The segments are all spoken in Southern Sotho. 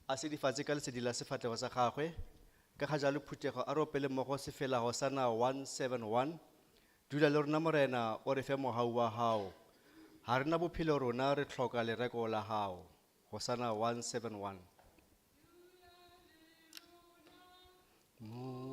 A sedifatse ka lesedi la sefatlhego sa gagwe. Ka ga jalo phuthego a re opele mmogo sefela Hosana 171. Dula le rona Morena, o re fe mohau wa hao. Ha rena bophelo rona re tlhoka lereko la hao. Hosana 171. More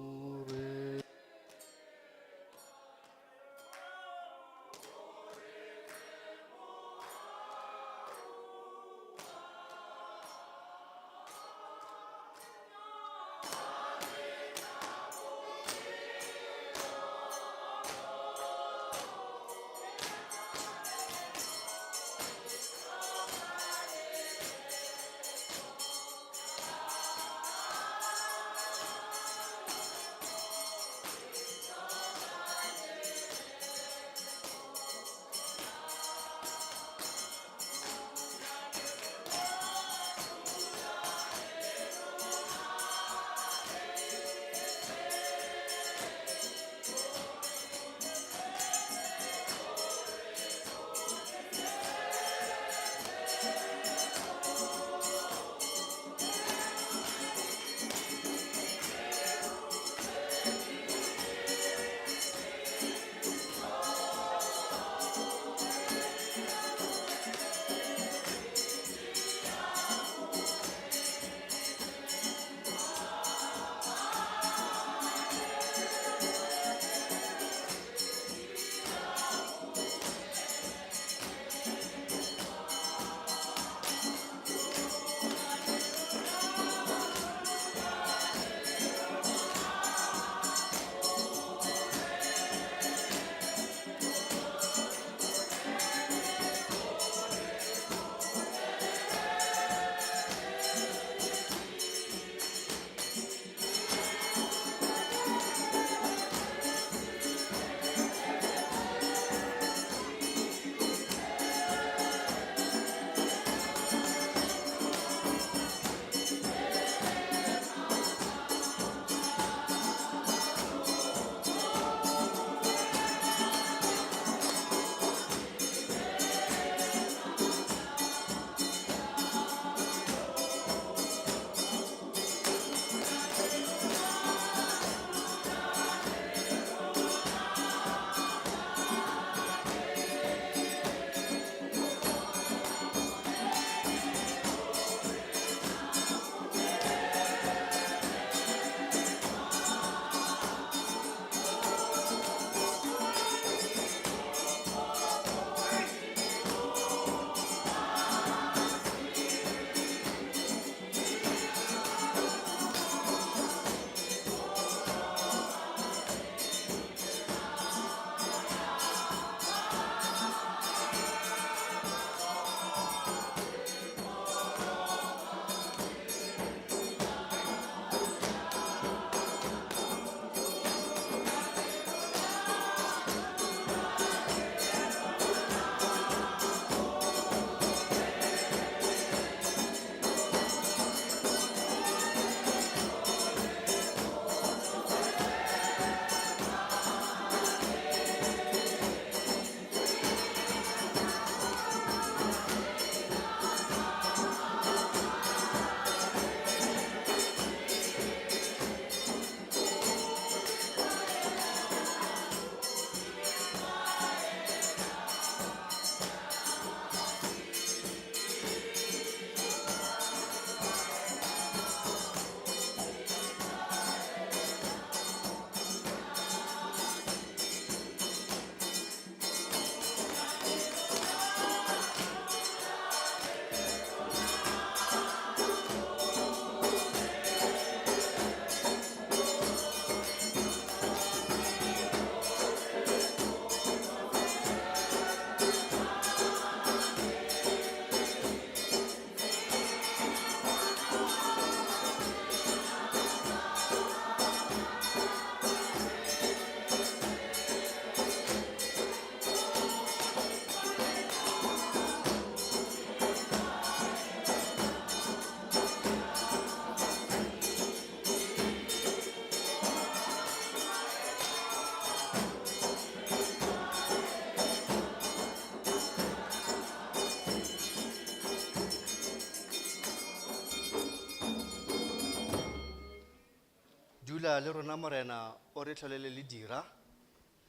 Dula le rona Morena o re tlholele le dira,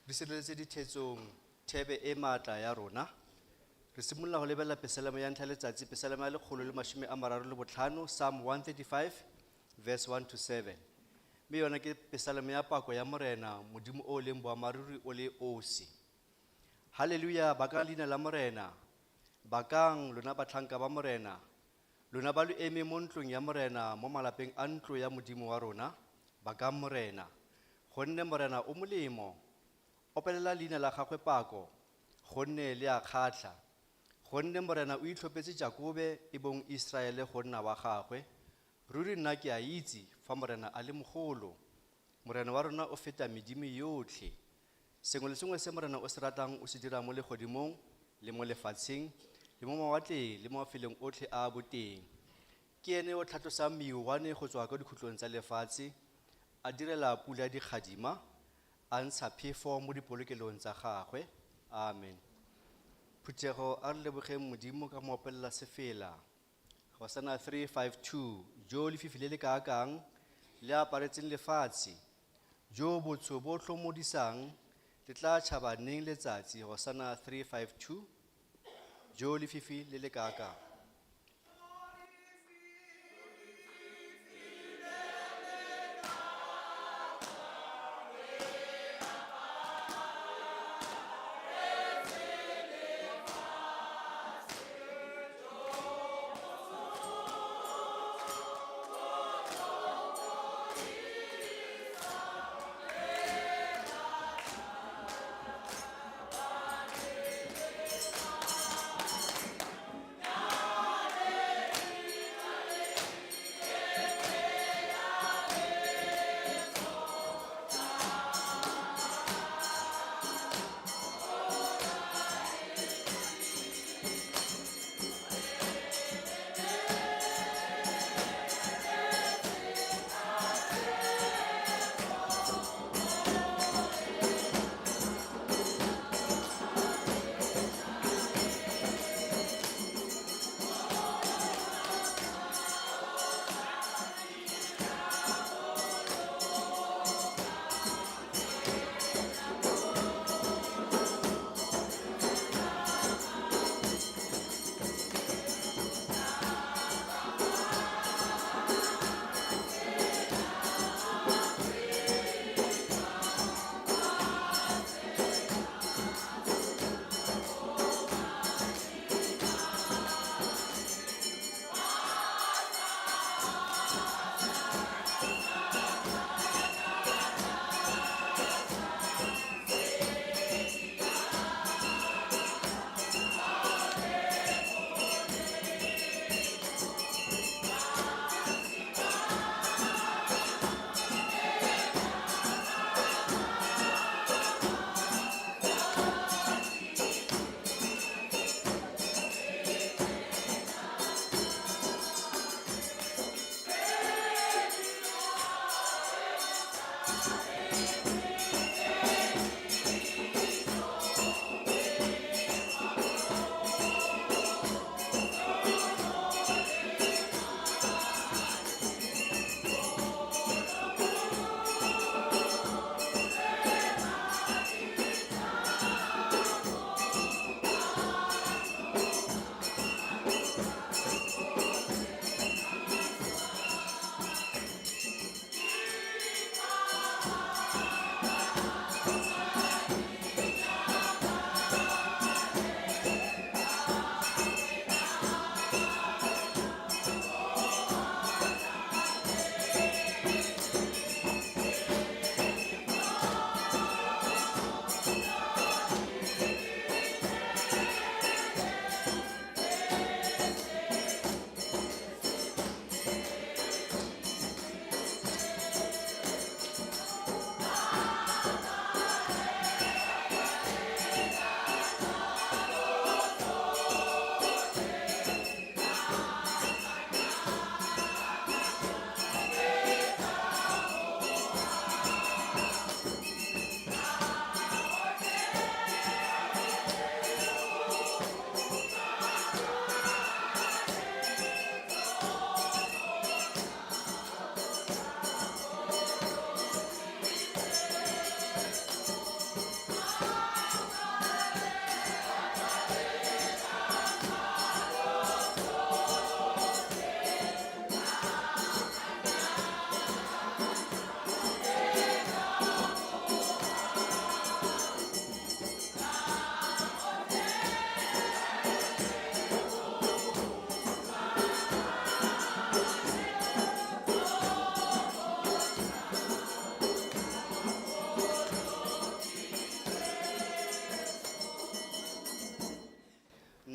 re sireletse dithetsong thebe e maatla ya rona. Re simolola go lebelela pesalema ya ntlha letsatsi, pesalema ya 135, Psalm 135, verse 1 to 7. Mme yona ke pesalema ya pako ya Morena, Modimo o leng boammaaruri o le osi. Haleluya, bakang leina la Morena, bakang lona batlhanka ba Morena, lona ba lo eme mo ntlong ya Morena, mo malapeng a ntlo ya Modimo wa rona, bakang Morena. Gonne Morena o molemo, opelela leina la gagwe pako, gonne le a kgatlha. Gonne Morena o itlhophetse Jakobe e bong Iseraele go nna wa gagwe. Ruri nna ke a itse fa Morena a le mogolo. Morena wa rona o feta medimo yotlhe. Sengwe le sengwe se Morena o se ratang o se dira mo legodimong le mo lefatsheng le mo mawatleng le mo mafelong otlhe a a boteng. Ke ene o tlhatlosang meuwane go tswa kwa dikhutlong tsa lefatshe, a direla pula dikgadima, a ntsha phefo mo dipolokelong tsa gagwe. Amen. Phuthego a re lebogeng Modimo ka mo opelela sefela. Hosana 352, jo lefifi le le kaakang le aparetseng lefatshe, jo botsho bo tlhomodisang le tla tšhaba neng letsatsi. Hosana 352, jo lefifi le le kaakang.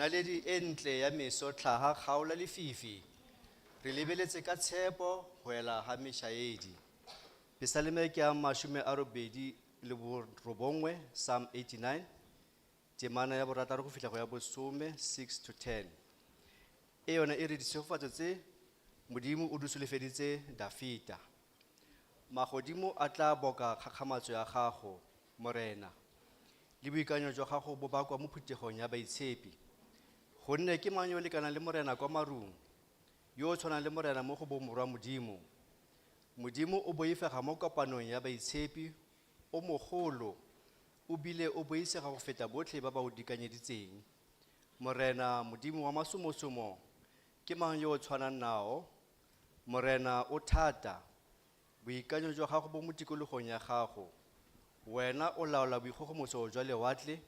Naledi e ntle ya meso tlhaha kgaola lefifi. Re lebeletse ka tshepo ho ela ha meshaedi. Pesaleme ke ya 89, Psalm 89, temana ya borataro go fihla go ya bosome, 6 to 10. E yona e re ditshegofatso tse Modimo o di solofeditse Dafita. Magodimo a tla boka kgakgamatso ya gago, Morena, le boikanyo jwa gago bo bakwa mo phuthegong ya baitshepi. Gonne ke mang yo o lekanang le Morena kwa marung, yo o tshwanang le Morena mo go bomorwa Modimo? Modimo o boifega mo kopanong ya baitshepi, o mogolo, o bile o boitsega go feta botlhe ba ba o dikanyeditseng. Morena Modimo wa masomosomo, ke mang yo o tshwanang nao? Morena o thata, boikanyo jwa gago bo mo tikologong ya gago. Wena o laola boikgogomoso jwa lewatle,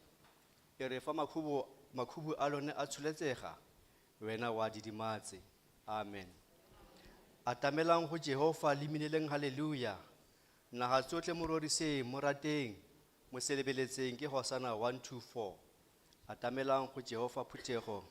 e re fa makhubu a lone a tsholetsega, wena wa didimatse. Amen. Atamelang go Jehova le mineleng haleluya. Naga tsotlhe mo roriseng, mo rateng, mo selebeletseng ke Hosana 124. Atamelang go Jehova phuthego.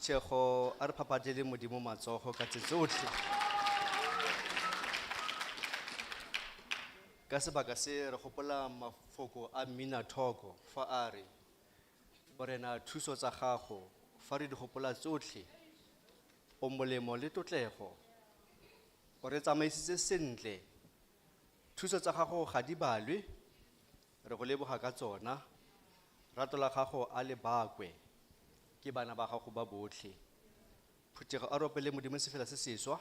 Phuthego a re phaphathele Modimo matsogo ka tse tsotlhe. Ka sebaka se re gopola mafoko a Mmina Thoko fa a re, Morena thuso tsa gago fa re di gopola tsotlhe, o molemo le tlotlego, o re tsamaisitse sentle, thuso tsa gago ga di balwe, re go leboga ka tsona, rato la gago a le bakwe ke bana ba gago ba botlhe. Phuthego a re opele Modimo sefela se seswa,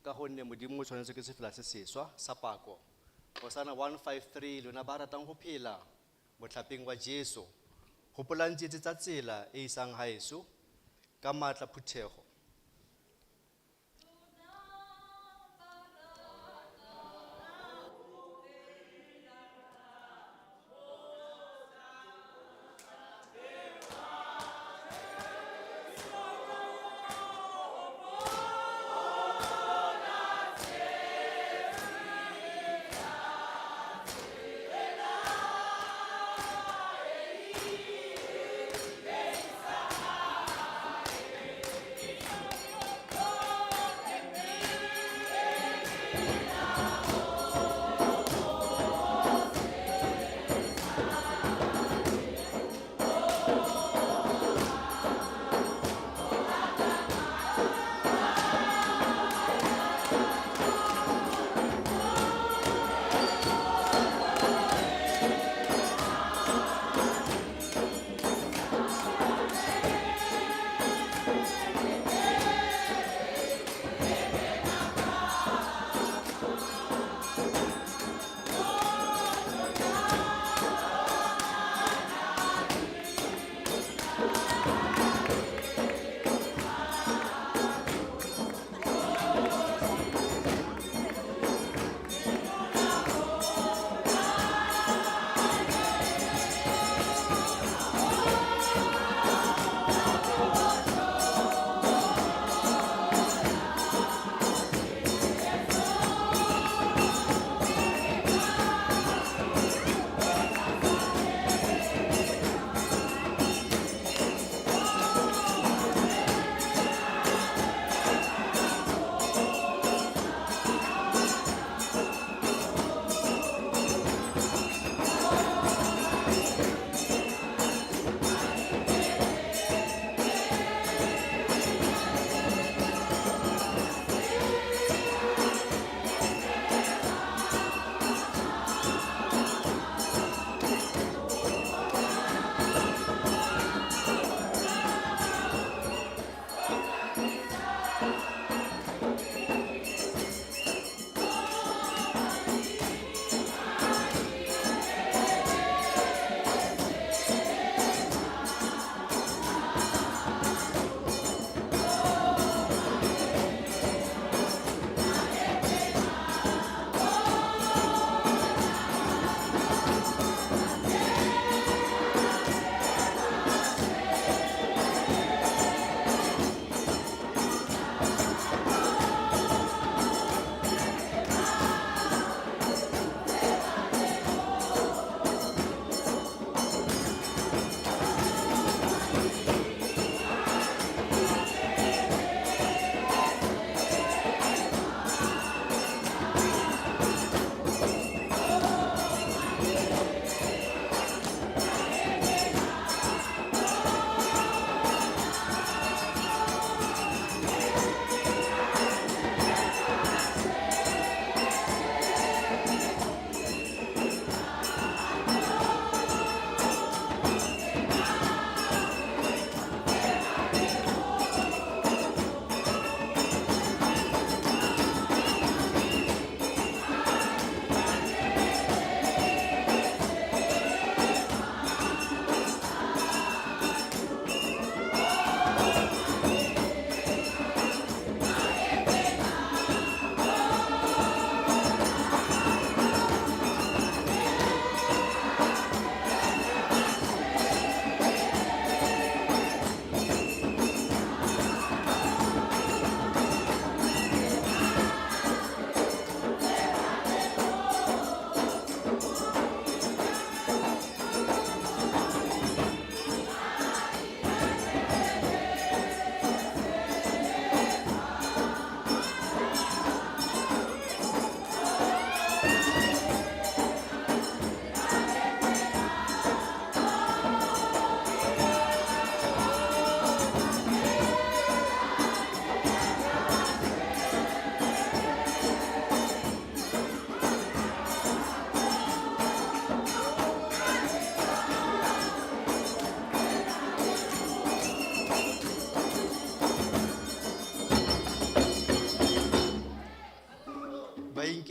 ka gonne Modimo o tshwanetse ke sefela se seswa sa pako. Hosana 153, lona ba ratang go phela motlhapeng wa Jesu. Gopolang tsietsi tsa tsela e isang haeso, ka maatla phuthego.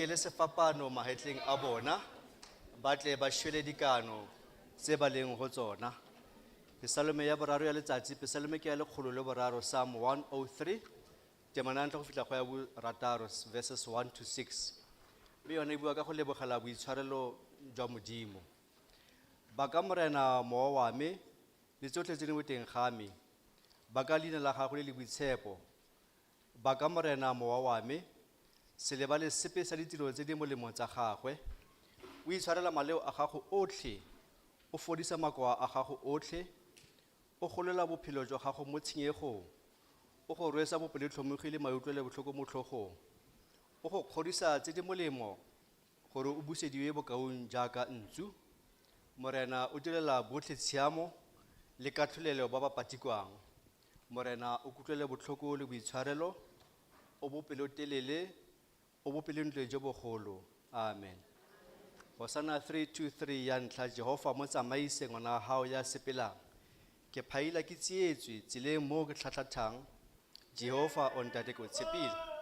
Jele sefapano mahetleng a bona, ba tle ba shwele dikano tse ba leng ho tsona. Pesalome ya boraro ya letsatsi, pesalome ke ya lekgolo le boraro, Psalm 103, temana ya ntlha go fitlha go ya borataro, verses 1 to 6. Mme yone e bua ka go lebogela boitshwarelo jwa Modimo. Baka Morena mowa wa me, le tsotlhe tse di mo teng ga me. Baka leina la gago le le boitshepo. Baka Morena mowa wa me, se lebale sepe sa ditiro tse di molemo tsa gagwe. O itshwarela maleo a gago otlhe, o fodisa makoa a gago otlhe, o golola bophelo jwa gago mo tshenyegong, o go rwesa bopelotlhomogi le mautlwelo botlhoko mo tlhogong, o go kgodisa tse di molemo gore o busediwe bokaong jaaka ntsu. Morena o direla botlhe tshiamo le katlholelo ba ba patikwang. Morena o kutlwele botlhoko le boitshwarelo, o bopelotelele, o bopelontle jo bogolo. Amen. Hosana 323 ya ntlha, Jehova mo tsamaise ngwana wa hao ya sepelang. Ke phaila ke tsietswe tseleng mo ke tlhatlhathang. Jehova o ntate ke o tshepile.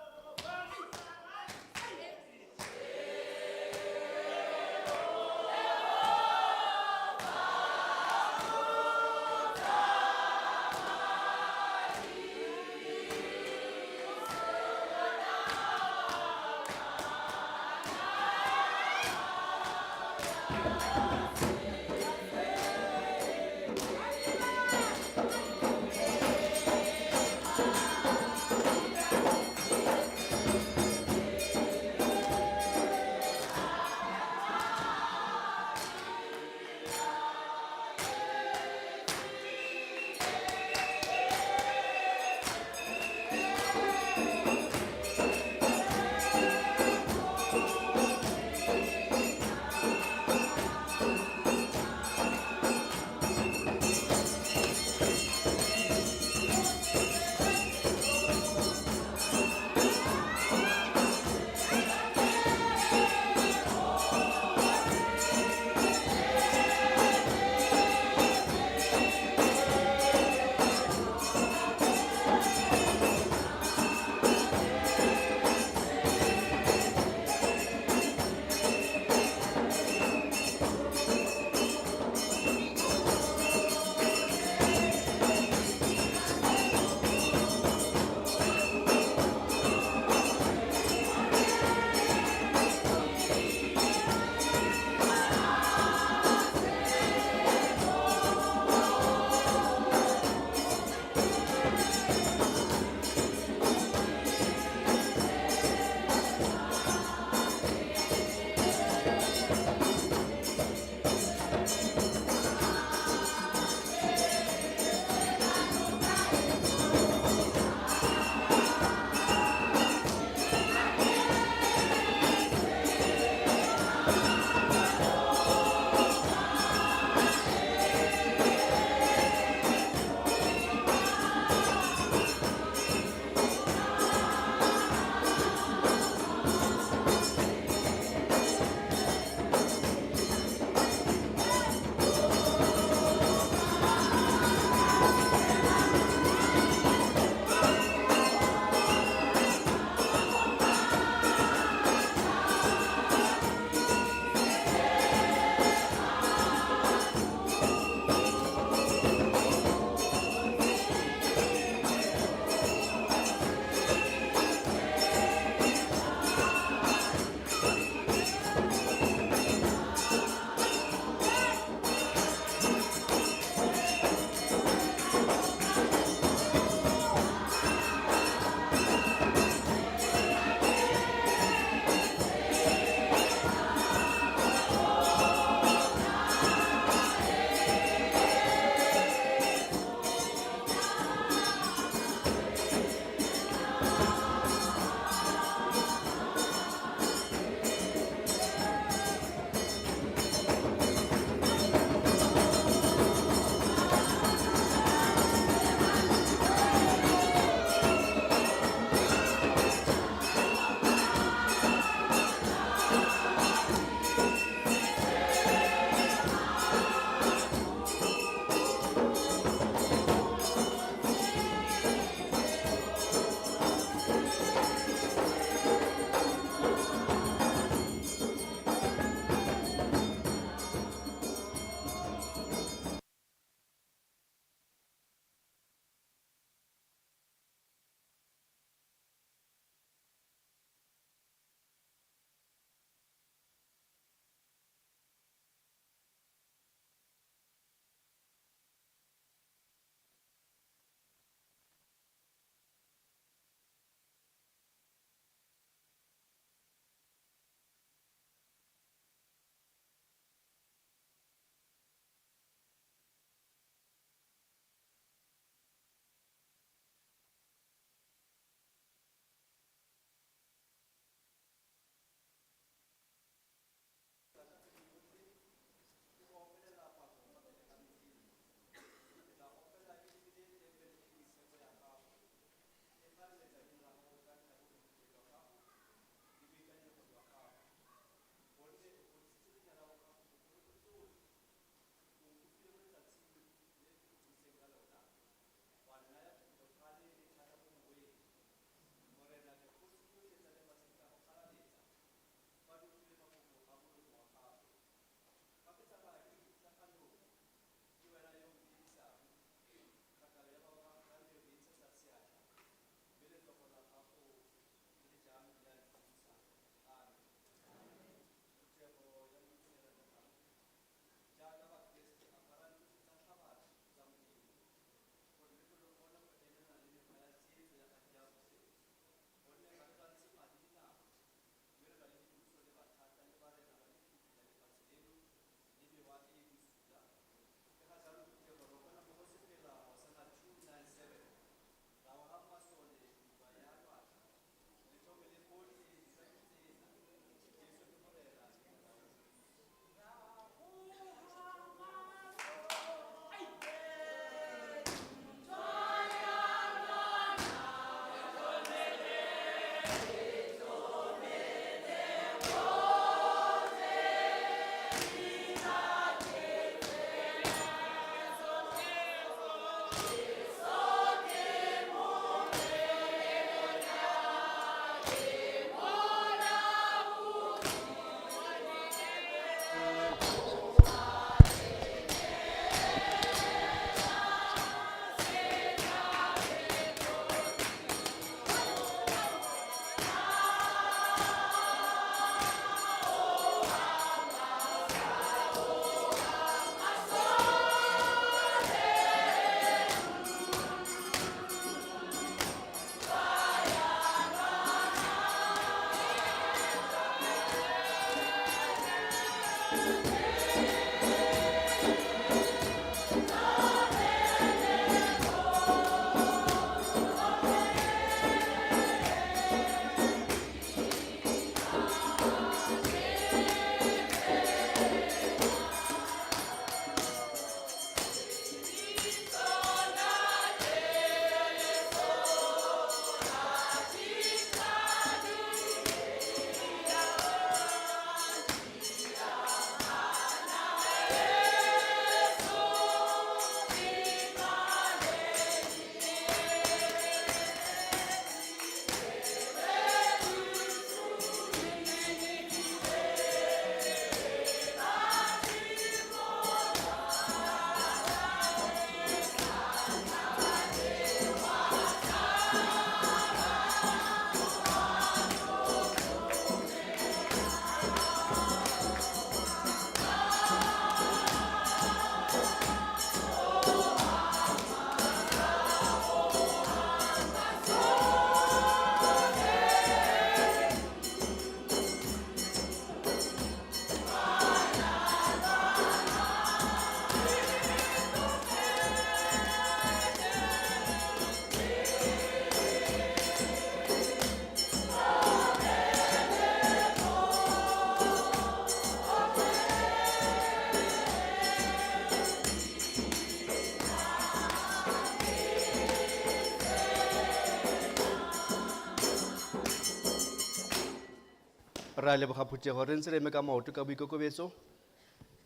Re a leboga phuthego re ntse re eme ka maoto ka boikokobetso.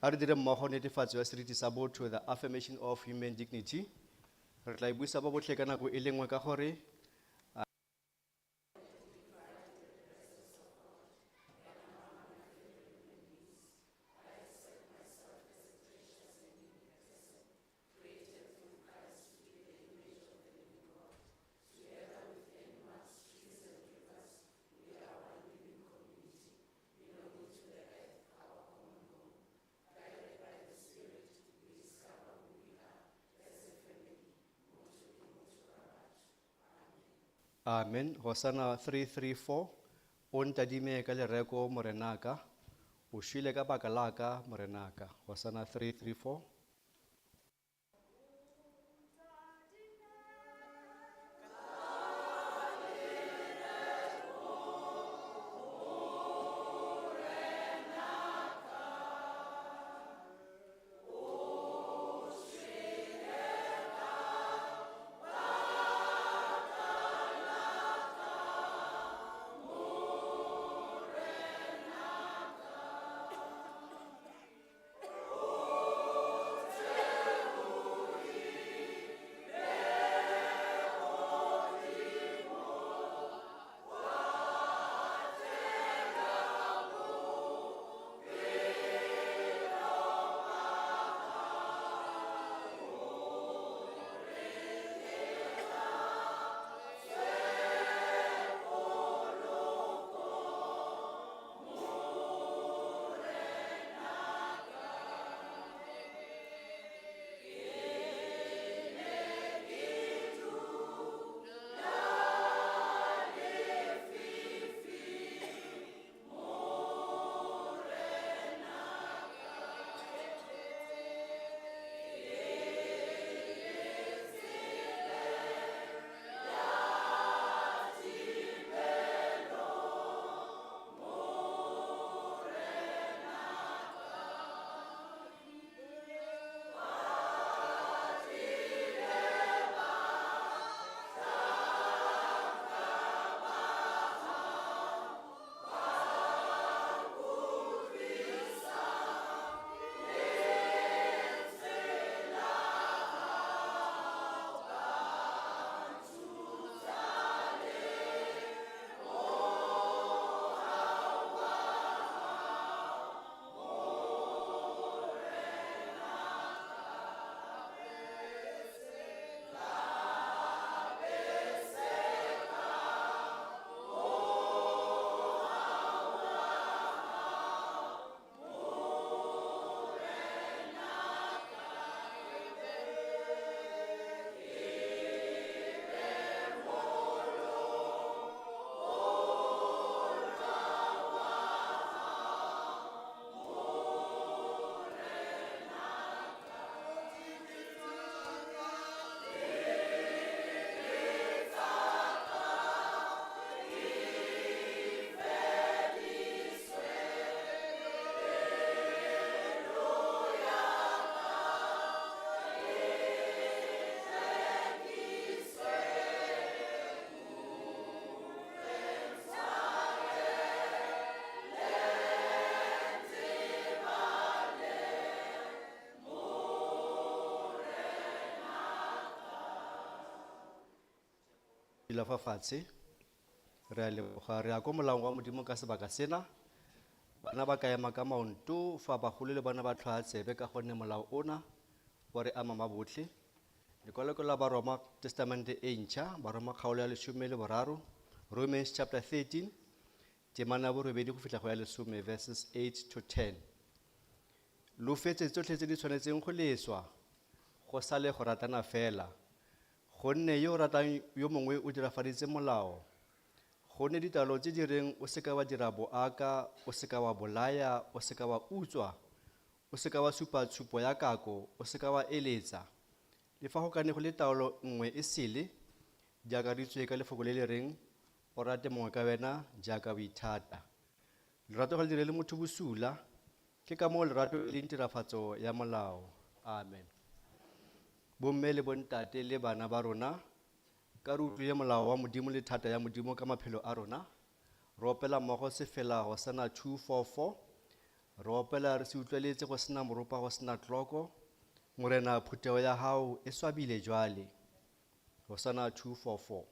A re dire mmogo netefatso ya seriti sa botho, the affirmation of human dignity. Re tla e buisa ba botlhe ka nako e le nngwe ka gore Amen. Hosanna 334. O ntadime ka lereko morenaka. O shwele ka baka la ka morenaka. Hosanna 334. Dula fa fatshe. Re a leboga re ya ko molaong wa Modimo ka sebaka sena. Bana ba ka ema ka maonto fa bagolo le bona ba tlhwaya tsebe ka gonne molao ona wa re ama ma botlhe. Lekwalo la Baroma Testamente e ntšha, Baroma kgaolo ya 13, Romans chapter 13, temana ya 8 go fitlha go ya 10, verses 8 to 10. Lo fetse tsotlhe tse di tshwanetseng go leswa, go sale go ratana fela. Gonne yo o ratang yo mongwe o dirafaditse molao. Gonne ditaelo tse di reng o seka wa dira boaka, o seka wa bolaya, o seka wa utswa, o seka wa supa tshupo ya kako, o seka wa eletsa. Le fa go ka ne go le taolo nngwe e sele, di akareditswe ka lefoko le le reng, o rate mongwe ka wena jaaka o ithata. Lerato ga le direle motho bosula, ke ka moo lerato e leng tirafatso ya molao. Amen. Bomme le bontate le bana ba rona, ka re utlwile molao wa Modimo le thata ya Modimo ka maphelo a rona, Re opela mmogo sefela Hosana 244. Re opela re se utlweletse go sena moropa go sena tloko. Morena phuthego ya hao e swabile jwale. Hosana 244.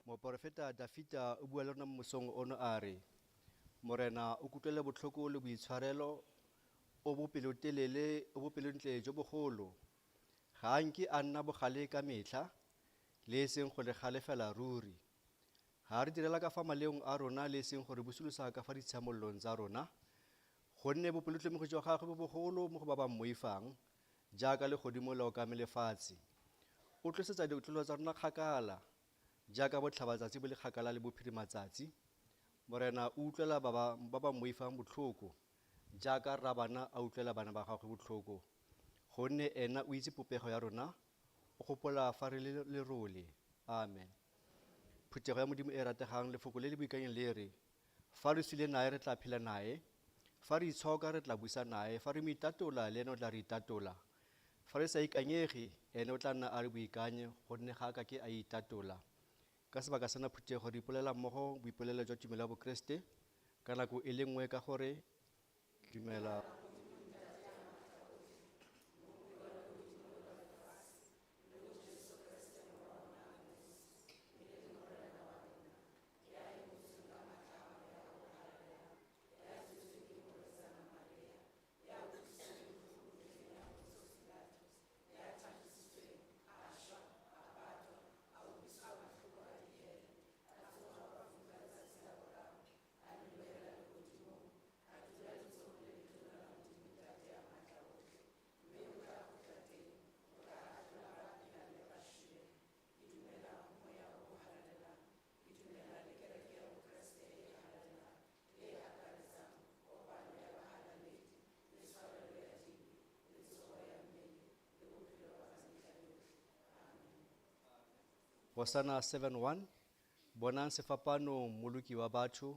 Moporofeta Dafita o bua le rona mo mosong ono a re, Morena o kutlwele botlhoko le boitshwarelo, o bopelotelele, o bopelontle jo bogolo. Ga a nke a nna bogale ka metlha, le e seng go le galefela ruri. Ga a re direla ka fa maleong a rona le e seng go re busolosa ka fa ditshiamololong tsa rona. Gonne bopelotlhomogi jwa gagwe bo bogolo mo go ba ba mmoifang, jaaka legodimo le okame lefatshe. O tlosetsa ditlolo tsa rona kgakala, jaaka botlhabatsatsi bo le kgakala le bophirimatsatsi. Morena o utlwela ba ba mmoifang botlhoko, jaaka rrabana a utlwela bana ba gagwe botlhoko. Gonne ena o itse popego ya rona, o gopola fa re le lerole. Amen. Phuthego ya Modimo e rategang, lefoko le le boikanyeng le re, fa re sule nae re tla phela nae, fa re itshoka re tla busa nae, fa re mo itatola le ene o tla re itatola. Fa re sa ikanyege, ene o tla nna a re boikanye, gonne ga a ka ke a itatola. Ka sebaka sena phuthego re ipolela mmogo boipolelo jwa tumelo ya Bokreste ka nako e le nngwe ka gore dumela Hosana 71, bonang sefapanong moloki wa batho,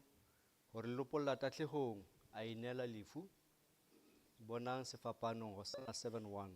gore lopolla tatlhegong a ineela lefu. Bonang sefapanong, Hosana 71.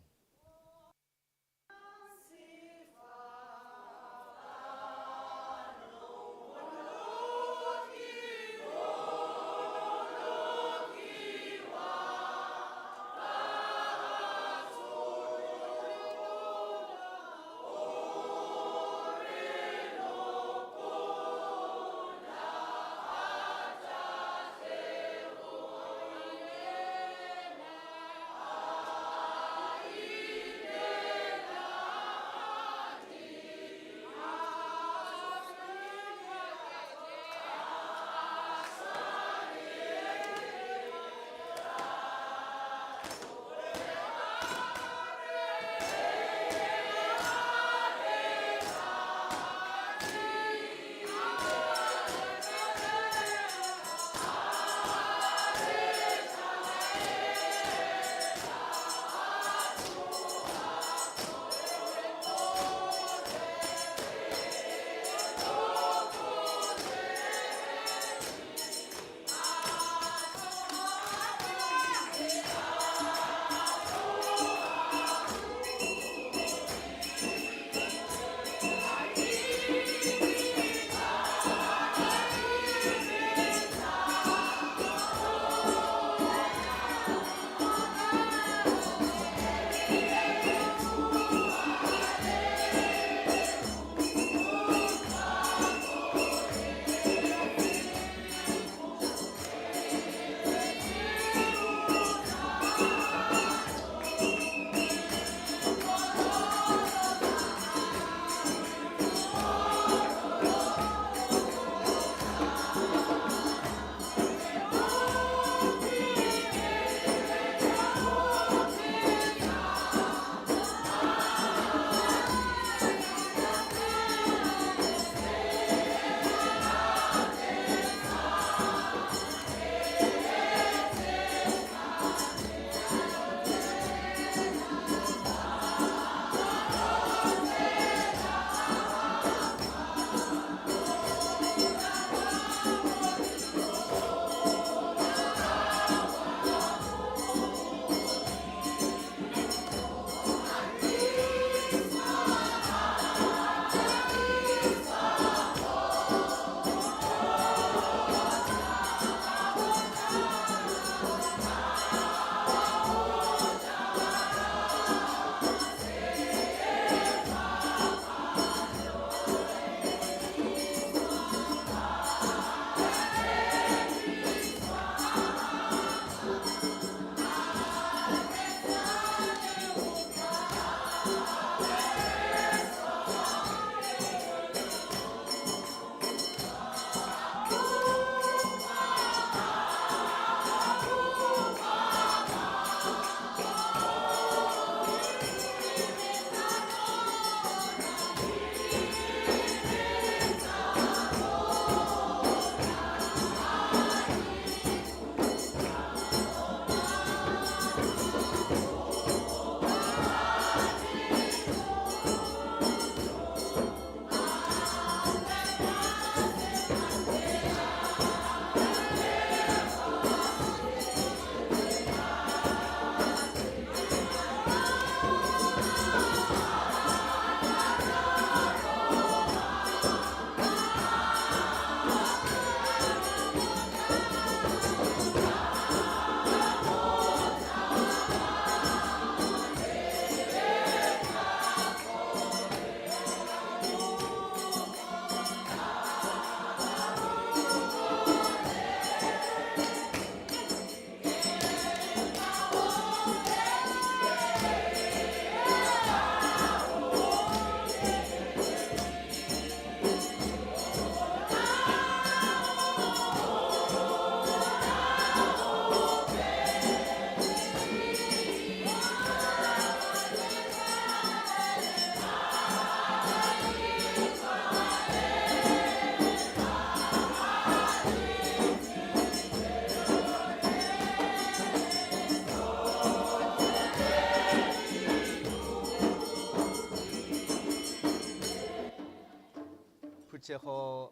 Phuthego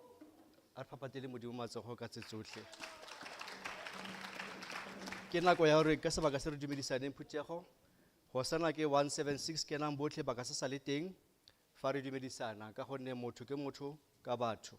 a re phaphatele Modimo matsogo ka tse tsotlhe. Ke nako ya gore ka sebaka se re dumedisaneng phuthego, go sana ke 176 kenang botlhe ba ka se sa le teng fa re dumedisana ka gonne motho ke motho ka batho.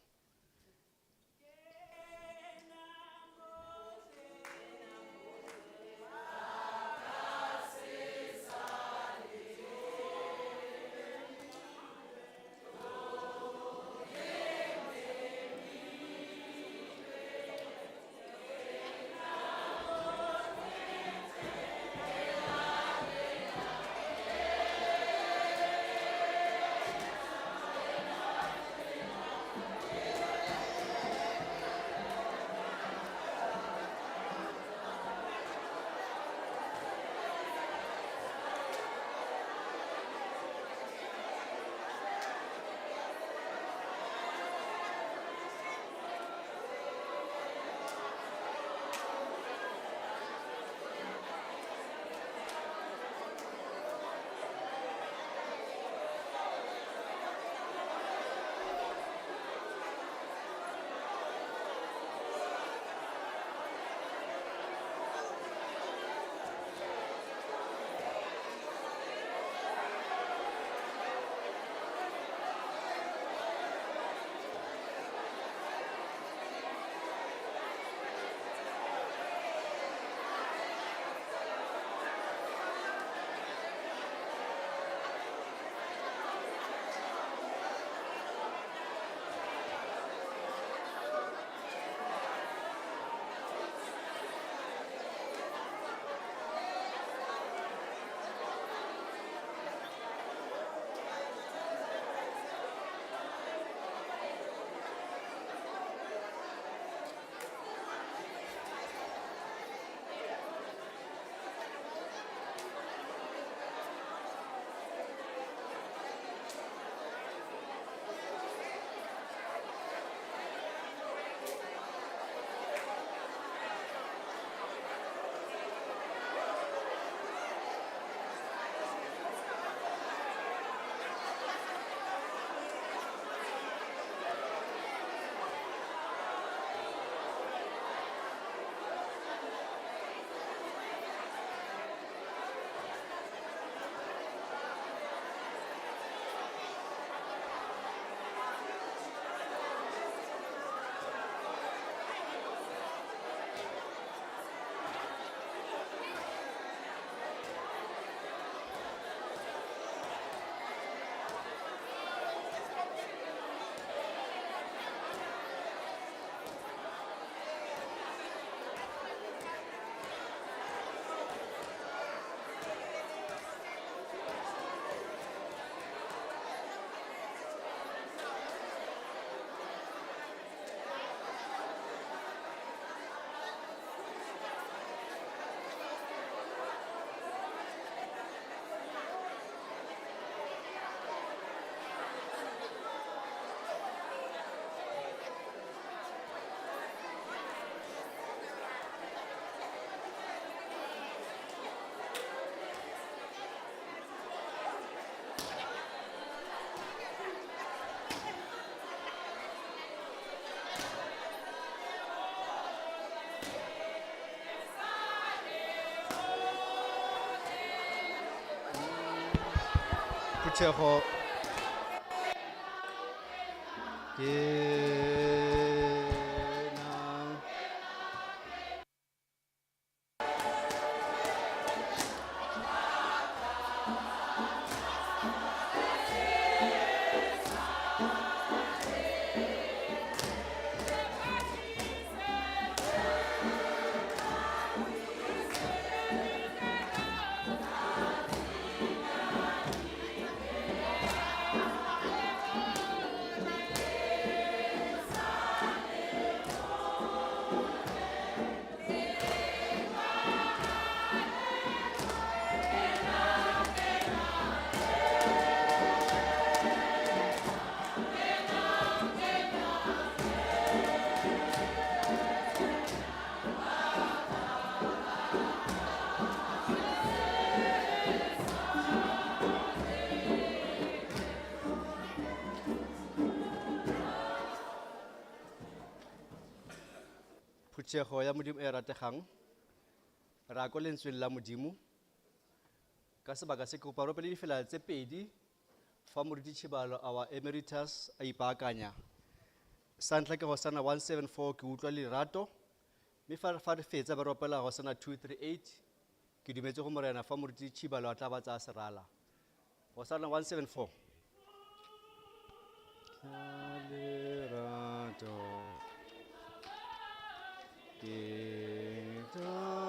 Phuthego ke na Phuthego ya Modimo e rategang, ra ko lentsweng la Modimo. Ka sebaka se ke kopa re opele difela tse pedi fa moruti Tshibalo our emeritus a ipaakanya. Sa ntlha ke Hosana 174 ke utlwa lerato, mme fa re fetsa ba re opela Hosana 238 ke dumetse go Morena fa moruti Tshibalo a tla ba tsaya serala. Hosana 174. Lerato ke tla.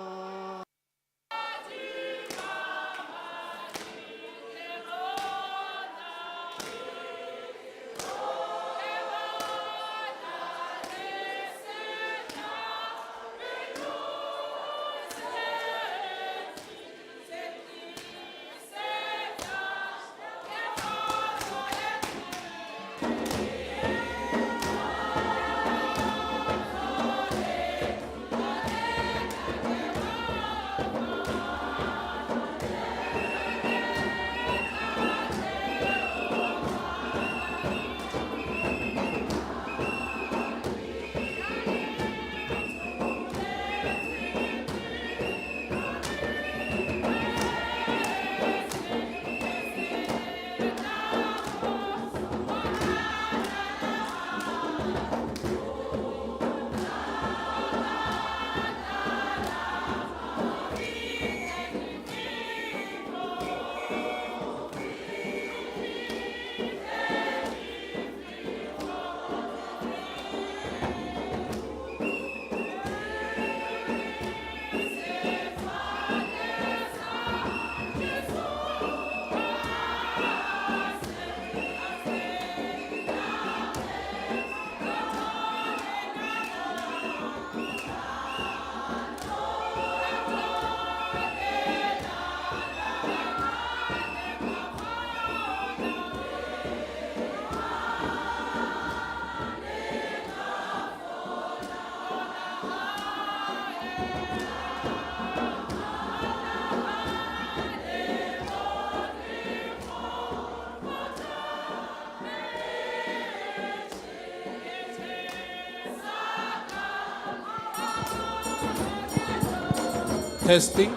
Testing.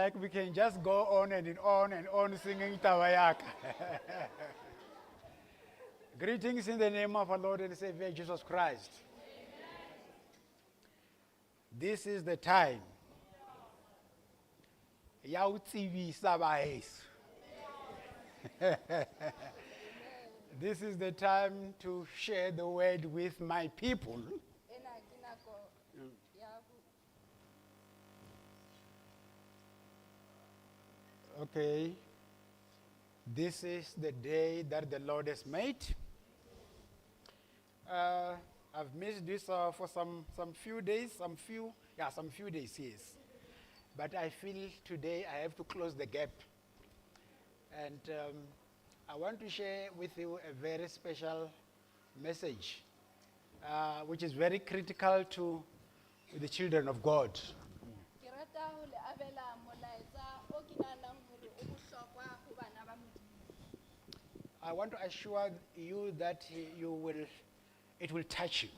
like we can just go on and on and on singing Tawayaka. Greetings in the name of our Lord and Savior Jesus Christ. This is the time. Ya ho tsebisa baheso. This is the time to share the word with my people. Ena ke nako ya ho Okay. This is the day that the Lord has made. I've missed this for some few days, some few days, yes. But I feel today I have to close the gap. And I want to share with you a very special message, which is very critical to the children of God. Ke rata ho le abela molaetsa o ke nahanang hore o bohlokwa ho bana ba Modimo. I want to assure you that it will touch you.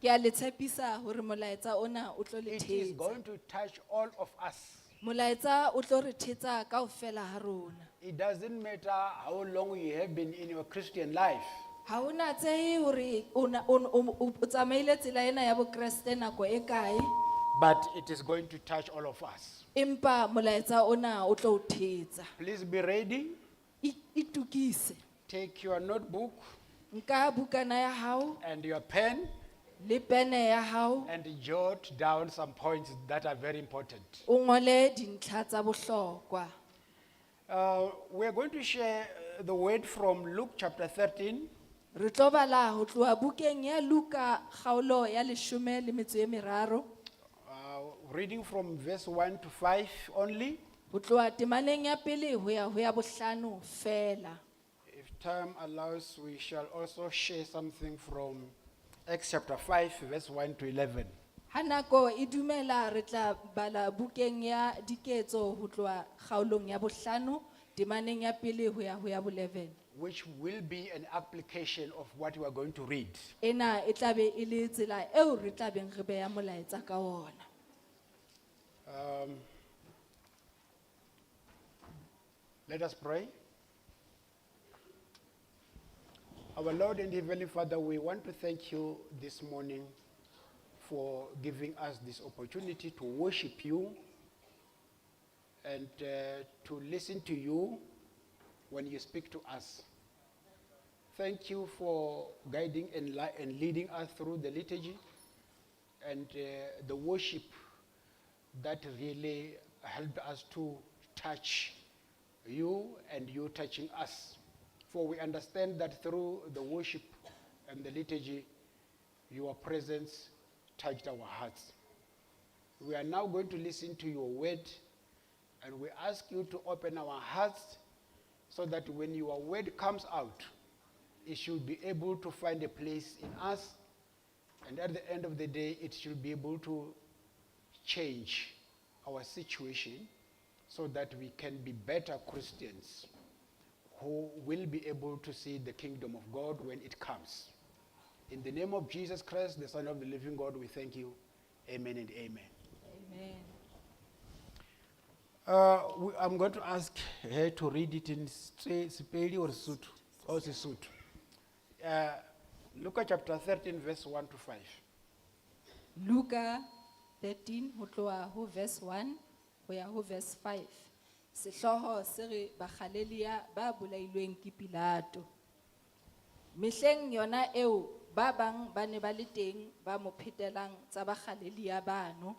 Ke a le tshepisa hore molaetsa ona o tlo le It is thetsa. going to touch all of us. Molaetsa o tlo re thetsa kaofela ha rona. It doesn't matter how long you have been in your Christian life. Ha ho natsehe hore o na- o o- o tsamaile tsela ena ya Bokreste nako e kae, But it is going to touch all of us. empa molaetsa ona o tlo o thetsa. Please be ready. Itukise. Take your notebook Nka bukana ya hao and your pen le pene ya hao and jot down some points that are very important. o ngole dintlha tsa bohlokwa. We are going to share the word from Luke chapter 13, Re tlo bala ho tloha bukeng ya Luka kgaolo ya 13, reading from verse 1 to 5 only. ho tloha temaneng ya pele ho ya ho ya bohlano fela. If time allows, we shall also share something from Acts chapter 5, verse 1 to 11. Ha nako e dumela re tla bala bukeng ya Diketso ho tloha kgaolong ya bohlano temaneng ya pele ho ya ho ya bo-11. Which will be an application of what we are going to read. Ena e tla be e le tsela eo re tla beng re beha molaetsa ka ona. Let us pray. Our Lord and Heavenly Father, we want to thank you this morning for giving us this opportunity to worship you and to listen to you when you speak to us. Thank you for guiding and leading us through the liturgy and the worship that really helped us to touch you and you touching us. For we understand that through the worship and the liturgy, your presence touched our hearts. We are now going to listen to your word, and we ask you to open our hearts so that when your word comes out, it should be able to find a place in us, and at the end of the day, it should be able to change our situation so that we can be better Christians who will be able to see the kingdom of God when it comes. In the name of Jesus Christ, the Son of the living God, we thank you. Amen and amen. Amen. I'm going to ask her to read it in Sepedi or Sotho. Or Sesotho. Luka chapter 13, verse 1 to 5. Luka 13 ho tloha ho verse 1 ho ya ho verse 5. Sehlooho se re Bagalelia ba bolailweng ke Pilato. Mehleng yona eo ba bang ba ne ba le teng ba mo phetelang tsa Bagalelia bano,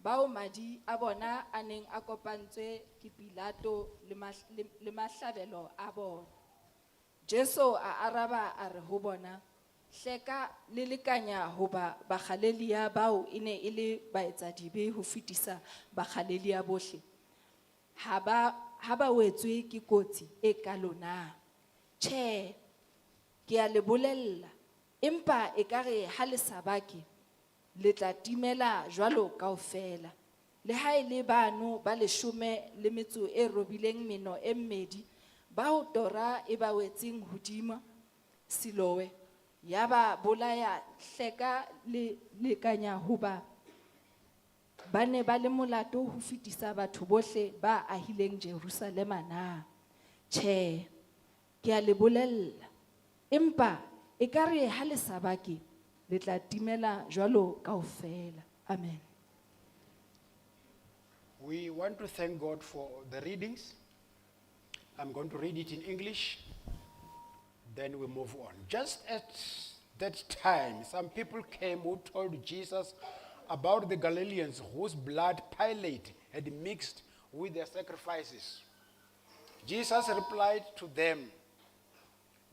bao madi a bona a neng a kopantswe ke Pilato le mahlabelo a bona. Jesu a araba a re ho bona, hleka le lekanya hoba Bagalelia bao e ne e le baetsadibe ho fetisa Bagalelia bohle. Ha ba wetswe ke kotsi e kalo na? Tjhe, ke a le bolella, empa ekare ha le sa bake, le tla timela jwalo kaofela. Le ha e le bano ba 18 meno e mmedi, bao tora e ba wetseng hodimo Siloe, ya ba bolaya, hleka le lekanya hoba ba ne ba le molato ho fetisa batho bohle ba ahileng Jerusalema na? Tjhe, ke a le bolella. Empa ekare ha le sa bake, le tla timela jwalo kaofela. Amen. We want to thank God for the readings. I'm going to read it in English, then we move on. Just at that time, some people came who told Jesus about the Galileans whose blood Pilate had mixed with their sacrifices. Jesus replied to them,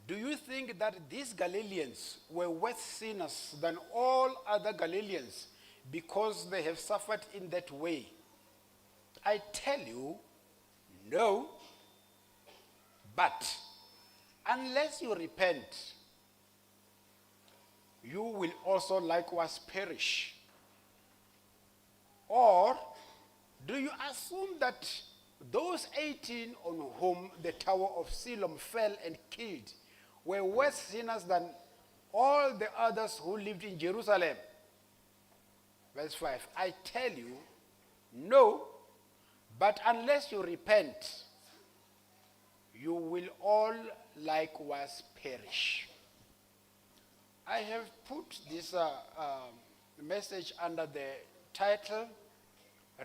Do you think that these Galileans were worse sinners than all other Galileans because they have suffered in that way? I tell you, no. But unless you repent, you will also likewise perish. Or do you assume that those 18 on whom the Tower of Siloam fell and killed were worse sinners than all the others who lived in Jerusalem? Verse 5, I tell you, no, but unless you repent, you will all likewise perish. I have put this message under the title,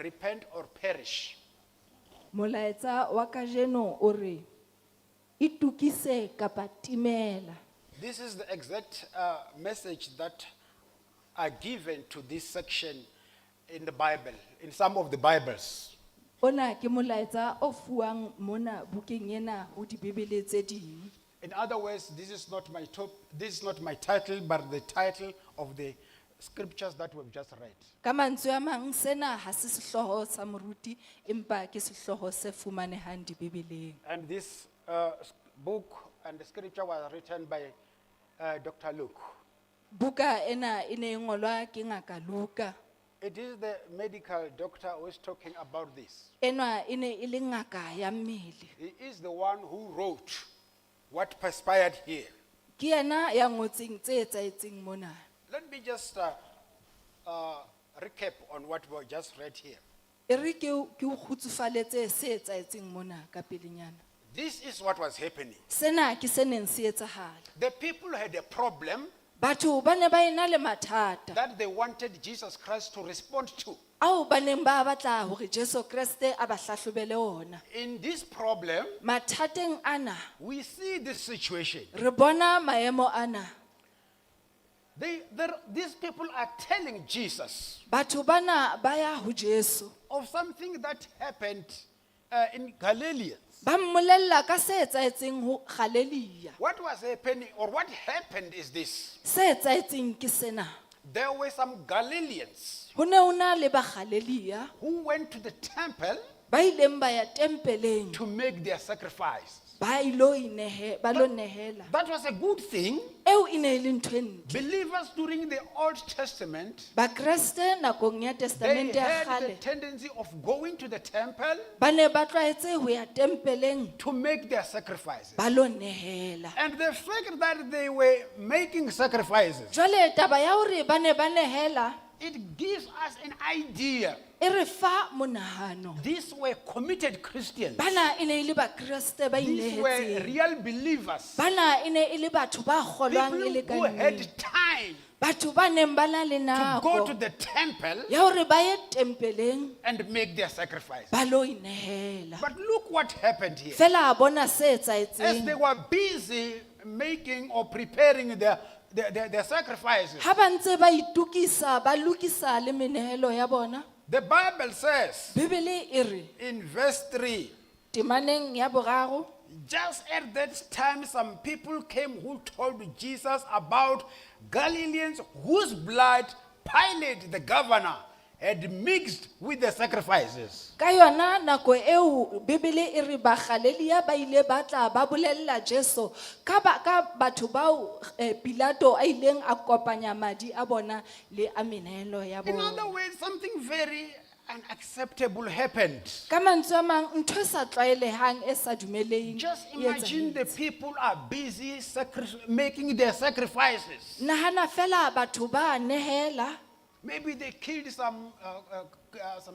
Repent or Perish. Molaetsa wa kajeno o re itukise kapa timela. This is the exact message that are given to this section in the Bible, in some of the Bibles. Ona ke molaetsa o fuwang mona bukeng ena ho dibibele tse ding. In other words, this is not my top, this is not my title, but the title of the scriptures that we've just read. Ka mantswe a mang sena ha se sehlooho sa moruti empa ke sehlooho se fumanehang dibibeleng. And this book and the scripture was written by Dr. Luke. Buka ena e ne e ngolwa ke ngaka Luka. It is the medical doctor who is talking about this. Enwa e ne e le ngaka ya mmele. He is the one who wrote what perspired here. Ke yena ya ngotseng tse etsahetseng mona. Let me just recap on what we just read here. E re ke o kgutsufaletse se etsahetseng mona ka pelenyana. This is what was happening. Sena ke se neng se etsahala. The people had a problem Batho ba ne ba ena le mathata that they wanted Jesus Christ to respond to. ao ba neng ba batla hore Jesu Kreste a ba hlahlobele ona. In this problem, Mathateng ana we see this situation. re bona maemo ana. These people are telling Jesus Batho bana ba ya ho Jesu. of something that happened in Galilee. Ba mmolella ka se etsahetseng ho Galilea. What was happening, or what happened, is this: Se etsahetseng ke sena. there were some Galileans Ho ne ho na le ba Galilea who went to the temple ba ileng ba ya tempeleng to make their sacrifice. ba ilo inehe ba lo nehela. That was a good thing. Eo e ne e le ntho e ntle. Believers during the Old Testament, Bakreste nakong ya they testamente ya had the kgale tendency of going to the temple ba ne ba tlwaetse ho ya tempeleng to make their sacrifices. ba lo nehela. And the fact that they were making sacrifices, Jwale taba ya hore ba ne ba nehela it gives us an idea. e re fa monahano. These were committed Christians. Bana e ne e le bakreste ba These were inehetseng. real believers. Bana e ne e le batho ba kgolwang e le People ka who had nnete. time Batho ba neng ba na le to go to nako the temple ya hore ba ye tempeleng and make their sacrifice. ba lo inehela. But look what happened here. Fela a bona se As etsahetseng. they were busy making or preparing their sacrifices, Ha ba ntse ba itukisa ba lokisa le menehelo ya bona. the Bible says Bibele e re in verse 3, temaneng ya boraro just at that time, some people came who told Jesus about Galileans whose blood Pilate, the governor, had mixed with the sacrifices. Ka yona nako eo Bibele e re Bagalelia ba ile ba tla ba bolella Jesu ka ba ka batho bao Pilato a ileng a kopanya madi a bona le a menehelo ya In bona. other words, something very unacceptable happened. Ka mantswe a mang ntho e sa tlwaelehang e sa dumeleng Just e imagine the etsahetse. people are busy making their sacrifices. Nahana fela batho ba nehela Maybe they killed some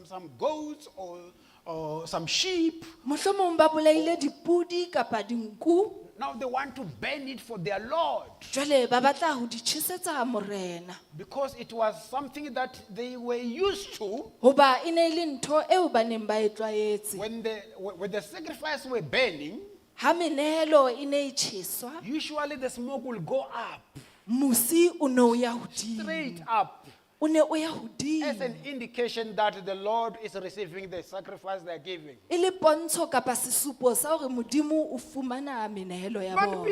some goats or some sheep. Mohlomong ba bolaile dipudi kapa dinku. Now they want to burn it for their Lord Jwale ba batla ho di tjhesetsa morena. Because it was something that they were used to Hoba e ne e le ntho eo ba neng ba e tlwaetse. when the sacrifice were burning. Ha menehelo e ne e tjheswa, Usually the smoke will go up, mosi o ne o ya hodimo. Straight up, O ne o ya as hodimo. An indication that the Lord is receiving the sacrifice they are giving. E le pontsho kapa sesupo sa hore Modimo o fumana menehelo ya But bona.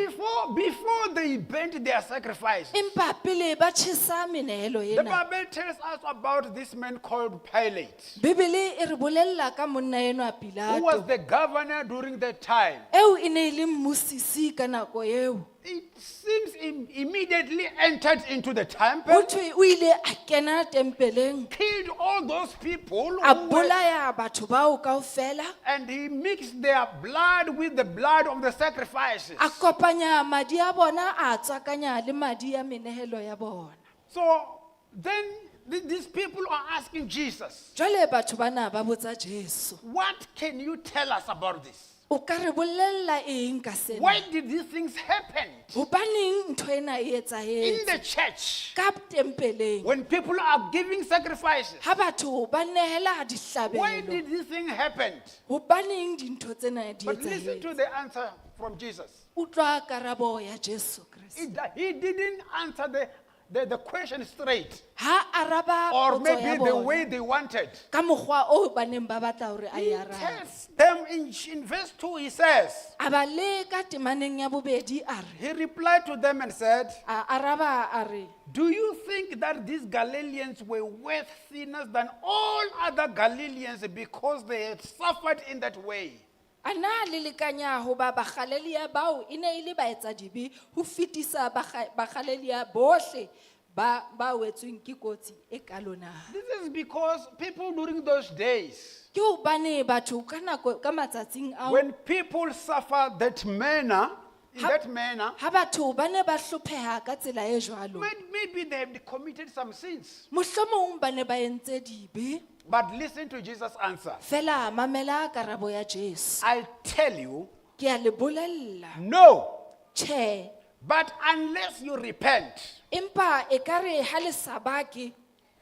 before they burnt their sacrifice, Empa pele ba tjhesa menehelo the ena. Bible tells us about this man called Pilate, Bibele e re bolella ka monna enwa who was Pilato. the governor during that time. Eo e ne e le mmusisi ka nako eo. It seems he immediately entered into the temple, Ho thwe o ile a kena tempeleng. Killed all those people, A who were, bolaya batho bao kaofela. And he mixed their blood with the blood of the sacrifices. A kopanya madi a bona a tswakanya le madi a menehelo ya bona. So then these people are asking Jesus, Jwale batho bana ba botsa Jesu. "What can you tell us about this? O ka re bolella eng ka sena? Why did these things happen Hobaneng ntho ena e in etsahetse? the church Ka tempeleng. when people are giving sacrifices? Ha batho ba nehela Why dihlabelo. did this thing happen?" Hobaneng dintho tsena di But listen etsahetse? to the answer from Jesus. Utlwa karabo ya Jesu Kreste. He didn't answer the question straight Ha araba or potso ya maybe the bona way they wanted. ka mokgwa o ba neng ba batla hore a e He arabe. tells them in verse 2, he says, A ba leka temaneng ya bobedi a re, He replied to them and said, a araba a re, "Do you think that these Galileans were worse sinners than all other Galileans because they had suffered in that way?" A na le lekanya hoba Bagalelia bao e ne e le baetsadibe ho fetisa Bagalelia bohle ba ba wetsweng ke kotsi e kalo na? This is because people during those days, Ke hobane batho ka nako ka matsatsing ao when people suffer that manner, in that manner, ha batho ba ne ba hlopheha ka tsela e jwalo, maybe they have committed some sins. Mohlomong ba ne ba entse dibe. But listen to Jesus' answer. Fela mamela karabo ya Jesu. "I tell you, Ke a le bolella. No. Tjhe. But unless you repent," Empa ekare ha le sa bake,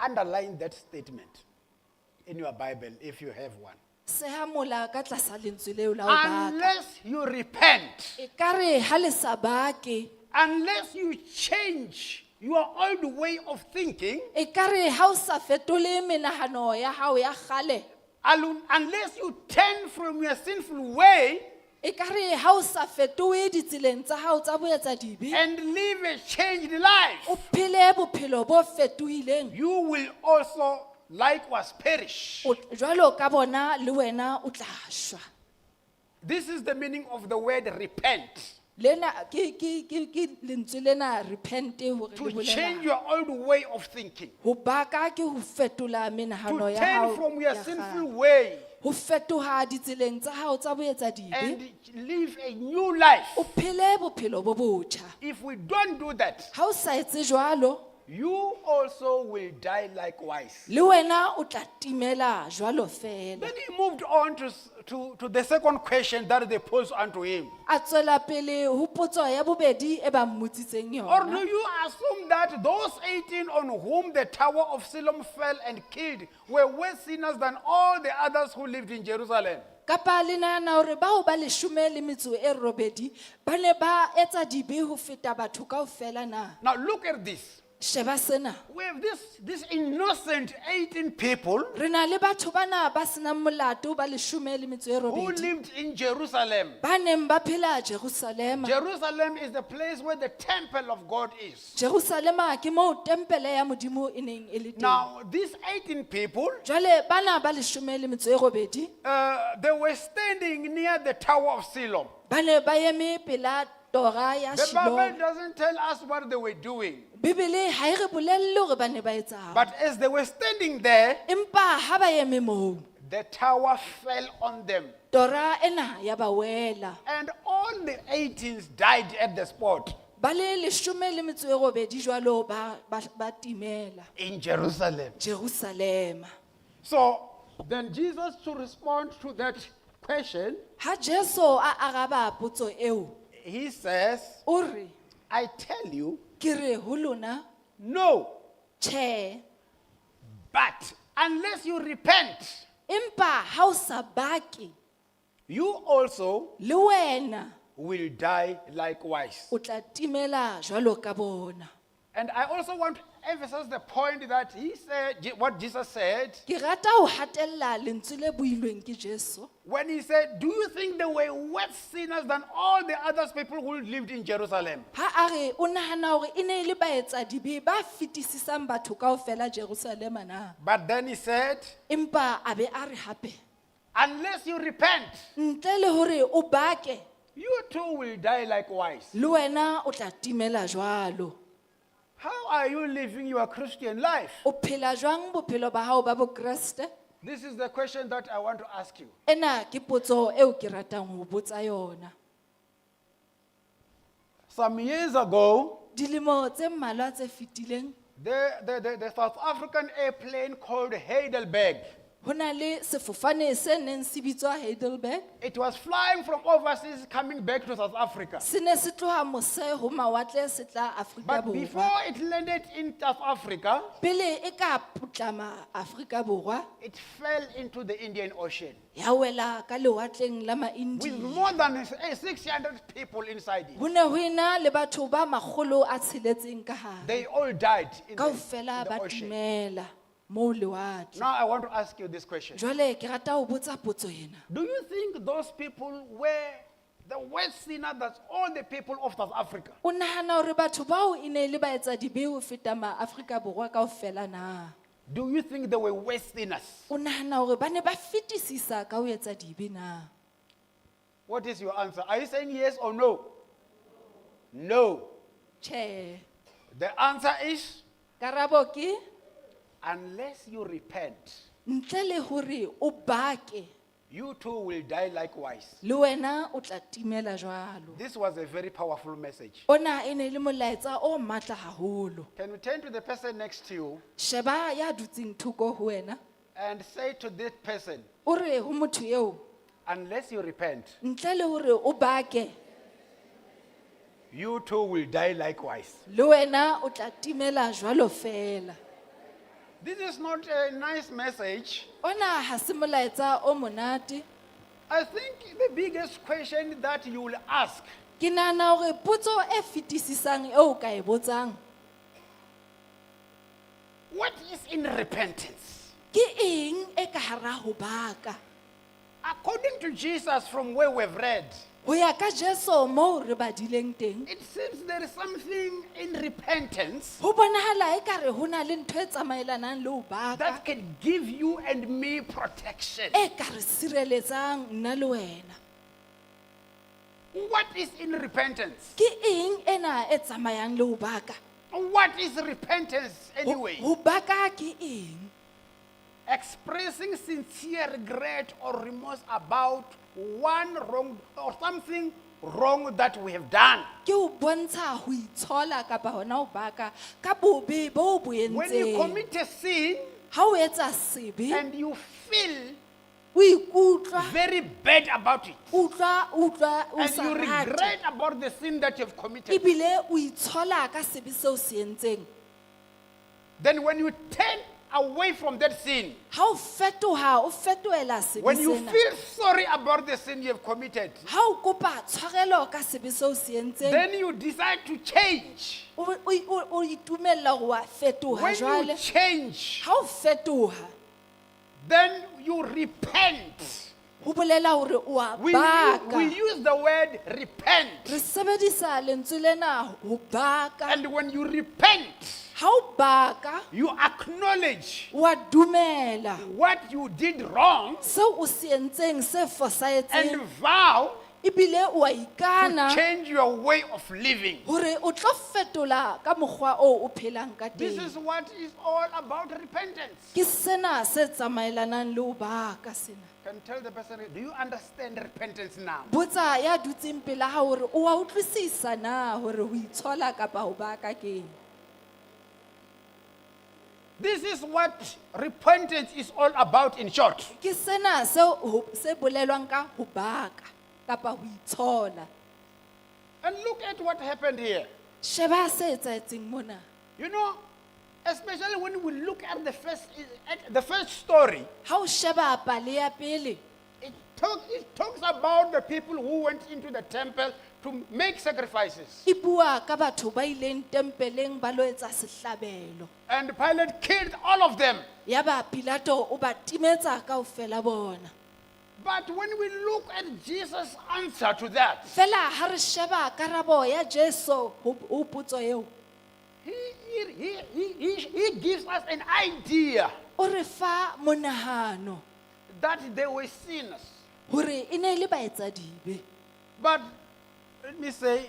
Underline that statement in your Bible if you have one. Seha mola ka tlasa lentswe leo la ho baka. Unless you repent, Ekare ha le sa bake, unless you change your old way of thinking, ekare ha o sa fetole menahano ya hao ya kgale, unless you turn from your sinful way ekare ha o sa fetohe ditseleng tsa hao tsa boetsadibe, and live a changed life, o phele bophelo bo fetohileng, you will also likewise perish. Jwalo ka bona le wena o tla shwa. This is the meaning of the word repent. Lena ke lentswe lena repent hore le To bolela. Change your old way of thinking. Ho baka ke ho fetola To menahano ya turn hao from your ya sinful kgale. Way Ho fetoha ditseleng tsa hao tsa boetsadibe. And live a new life. O phele bophelo bo botjha. If we don't do that, Ha o sa etse jwalo, you also will die likewise. Le wena o tla timela jwalo fela. Then he moved on to the second question that they posed unto him. A tswela pele ho potso ya bobedi e ba mmotsitseng "Or do yona. you assume that those 18 on whom the Tower of Siloam fell and killed were worse sinners than all the others who lived in Jerusalem?" Kapa le nahana hore bao ba 18 ba ne ba etsa dibe ho feta batho kaofela na? Now look at this. Sheba sena. We have this innocent 18 people Re na le batho bana ba senang molato ba 18 who robedi lived in Jerusalem. ba neng ba phela Jerusalema. Jerusalem is the place where the temple of God is. Jerusalema ke moo tempele ya Modimo e neng e le teng. Now, these 18 people, Jwale bana ba 18 they were standing near the Tower of Siloam. Ba ne ba eme pela tora ya The Bible Shiloh. Doesn't tell us what they were doing. Bibele ha e re bolelle hore ba ne ba etsang. But as they were standing there, Empa ha ba eme moo, the tower fell on them. Tora ena ya ba wela. And all the 18 died at the spot Ba le 18 jwalo ba timela in Jerusalem. Jerusalema. So then Jesus, to respond to that question, Ha Jesu a araba potso eo, he says, o re, I tell you, ke re ho lona, no, tjhe, but unless you repent, empa ha o sa bake, you also le wena will die likewise. o tla timela jwalo ka bona. And I also want to emphasize the point that he said, what Jesus said, Ke rata ho hatella lentswe le builweng ke Jesu. when he said, Do you think they were worse sinners than all the other people who lived in Jerusalem? Ha a re o nahana hore e ne e le baetsadibe ba fetisisang batho kaofela Jerusalema na? But then he said, Empa a be a re hape, Unless you repent, ntle le hore o bake, you too will die likewise. le wena o tla timela jwalo. How are you living your Christian life? O phela jwang bophelo ba hao ba Bokreste? This is the question that I want to ask you. Ena ke potso eo ke ratang ho botsa yona. Some years ago, Dilemo tse mmalwa tse fetileng, the South African airplane called Heidelberg, ho na le sefofane se neng se bitswa Heidelberg. it was flying from overseas coming back to South Africa. Se ne se tloha mose ho mawatle se tla Afrika But Borwa. before it landed in South Africa, Pele e ka putlama Afrika Borwa, it fell into the Indian Ocean ya wela ka lewatleng la with Ma-India. more than 600 people inside it. Ho ne ho ena le batho ba makgolo a tsheletseng ka hare. They all died in the, in Kaofela the ba ocean. timela moo lewatle. Now I want to ask you this question. Jwale ke rata ho botsa potso ena. Do you think those people were the worst sinner than all the people of South Africa? O nahana hore batho bao e ne e le baetsadibe ho feta maAfrika Borwa kaofela na? Do you think they were worse sinners? O nahana hore ba ne ba fetisisa ka ho etsa dibe na? What is your answer? Are you saying yes or no? No. Tjhe. The answer is Karabo ke unless you repent, ntle le hore o bake, you too will die likewise. le wena o tla timela jwalo. This was a very powerful message. Ona e ne e le molaetsa o matla haholo. Can you turn to the person next to you Sheba ya dutseng thoko ho wena, and say to this person, o re ho motho eo, unless you repent, ntle le hore o bake, you too will die likewise. le wena o tla timela jwalo fela. This is not a nice message. Ona ha se molaetsa o monate. I think the biggest question that you will ask Ke nahana hore potso e fetisisang eo o ka e botsang, what is in repentance? ke eng e ka hara ho baka? According to Jesus, from where we've read, Ho ya ka Jesu moo re badileng teng, it seems there is something in repentance ho bonahala ekare ho na le ntho e tsamaelanang le ho baka that can give you and me protection. e ka re sireletsang nna le wena. What is in repentance? Ke eng ena e tsamayang le ho baka? What is repentance Ho- anyway? Ho baka ke eng? Expressing sincere regret or remorse about one wrong or something wrong that we have done. Ke ho bontsha ho itshola kapa hona ho baka ka bobe bo bo When you entseng. commit a sin Ha o etsa sebe, and you feel o ikutlwa, very bad about it, utlwa utlwa o and sa you rate. regret about the sin that you've committed, Ebile o itshola ka sebe seo se entseng. then when you turn away from that sin, Ha o fetoha, o fetohela sebe when you sena. feel sorry about the sin you have committed, Ha o kopa tshwarelo ka sebe seo se entseng, then you decide to change. o itumella hore wa fetoha When you jwale. change, Ha o fetoha, then you repent. ho bolela hore o a baka. We use the word repent. Re sebedisa lentswe lena ho baka. And when you repent, Ha o baka, you acknowledge wa dumela what you did wrong seo o se entseng se and fosahetseng, vow ebile o a to ikana change your way of living. hore o tlo fetola ka mokgwa oo o phelang ka This teng. is what is all about repentance. Ke sena se tsamaelanang le ho baka sena. Can tell the person, do you understand repentance now? Botsa ya dutseng pela hao hore o wa utlwisisa na hore ho itshola kapa ho baka ke eng? This is what repentance is all about in short. Ke sena seo se bolelwang ka ho baka kapa ho itshola. And look at what happened here. Sheba se etsahetseng mona. Especially when we look at the first story, Ha o sheba pale ya pele, it talks about the people who went into the temple to make sacrifices. e bua ka batho ba ileng tempeleng ba lo etsa sehlabelo. And Pilate killed all of them. Yaba Pilato o ba timetsa kaofela bona. But when we look at Jesus' answer to that, Fela ha re sheba karabo ya Jesu ho potso eo, he gives us an idea o re fa monahano that they were sinners. hore e ne e le baetsadibe. But let me say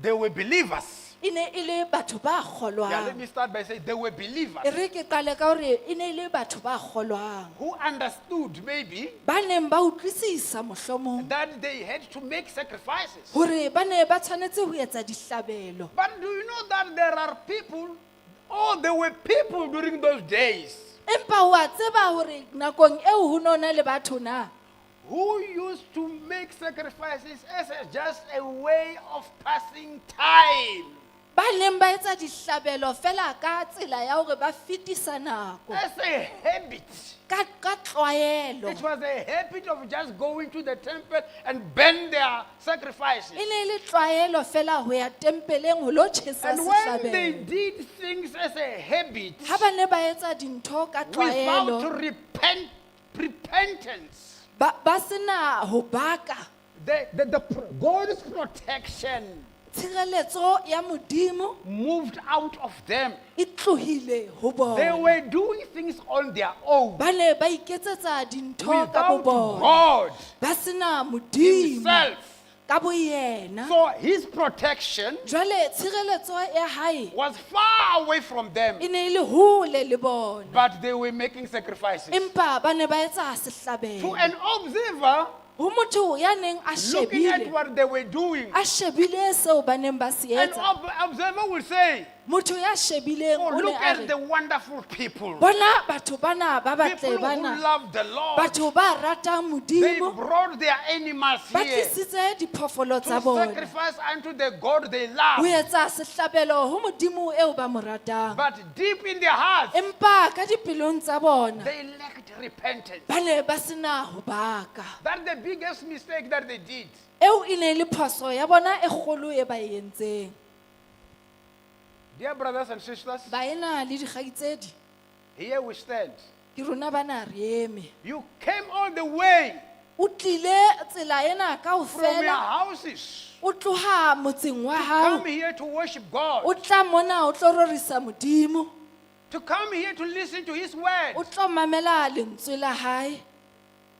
they were believers. E ne e le batho ba Yeah, kgolwang. let me start by saying they were believers E re ke qale ka hore e ne e le batho ba kgolwang. who understood maybe Ba neng ba utlwisisa mohlomong that they had to make sacrifices. hore ba ne ba tshwanetse ho etsa dihlabelo. But do you know that there are people, oh, there were people during those days Empa wa tseba hore nakong eo ho no na le batho na who used to make sacrifices as just a way of passing time, ba neng ba etsa dihlabelo fela ka tsela ya hore ba fetisa nako as a habit. ka tlwaelo. It was a habit of just going to the temple and burn their sacrifices. E ne e le tlwaelo fela ho ya tempeleng ho lo tjhesa And when they sehlabelo. did things as a habit, Ha ba ne ba etsa dintho ka without tlwaelo repentance, ba sena ho baka, God's protection tshireletso ya Modimo moved out of them. e tlohile ho They bona. were doing things on their own Ba ne ba iketsetsa dintho ka bo without bona. God Ba sena Modimo Himself. ka boyena. So His protection Jwale tshireletso ya hae was far away from them, e ne e le hole le bona. but they were making sacrifices. Empa ba ne ba etsa To sehlabelo. an observer Ho motho ya neng a looking at shebile, what they were doing, a shebile seo ba neng ba se an etsa. observer will say, Motho ya shebileng Oh, o ne look a at re, the wonderful people. bona batho bana ba batle People who bana, love the Lord. batho ba ratang They Modimo, brought their animals ba here tlisitse diphoofolo to tsa bona sacrifice unto the God they ho love. etsa sehlabelo ho Modimo eo ba mo ratang. But deep in their hearts, Empa ka dipelong tsa bona they lacked repentance. ba ne ba sena ho baka. That's the biggest mistake that they did. Eo e ne e le phoso ya bona e kgolo e ba e entseng. Dear brothers and sisters, Baena le dikgaitsedi, here we stand. ke rona bana re eme. You came all the way O tlile tsela ena from your kaofela, houses. o tloha motseng wa hao, Come here to worship God. o tla mona o tlo rorisa Modimo, To come here to listen to His word. o tlo mamela lentswe la hae.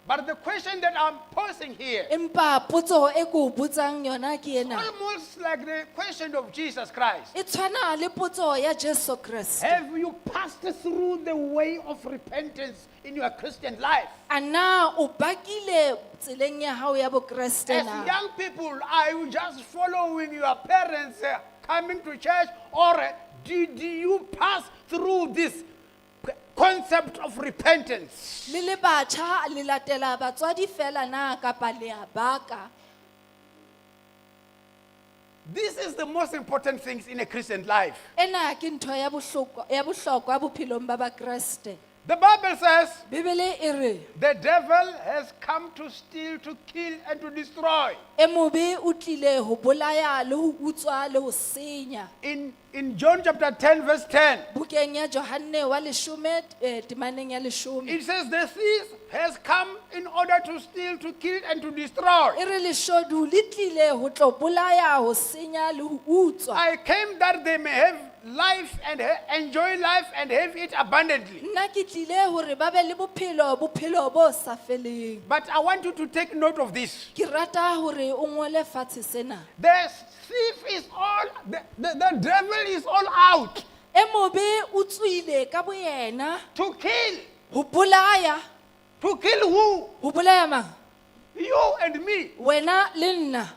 But the question that I'm posing here, Empa potso e ko o botsang yona ke ena. almost like the question of Jesus Christ. E tshwana le potso ya Jesu Kreste. Have you passed through the way of repentance in your Christian life? A na o bakile tseleng ya hao ya bokreste As na? young people, are you just following your parents coming to church, or did you pass through this concept of repentance? Le le batjha le latela batswadi fela na kapa le a baka? This is the most important things in a Christian life. Ena ke ntho ya bohlokwa ya bohlokwa bophelong ba Bakreste. The Bible says Bibele e re the devil has come to steal, to kill, and to destroy. e mobe o tlile ho bolaya le ho utswa le ho senya. In John chapter 10, verse 10, Bukeng ya Johanne wa leshome temaneng ya leshome. it says the thief has come in order to steal, to kill, and to destroy. E re leshodu le tlile ho tlo bolaya, ho senya le ho utswa. I came that they may have life and enjoy life and have it abundantly. Nna ke tlile hore ba be le bophelo, bophelo bo sa feleng. But I want you to take note of this. Ke rata hore o ngole fatshe sena. The thief is all, the devil is all out E mobe o tswile ka boyena to kill. ho bolaya, To kill who? ho bolaya mang? You and me. Wena le nna.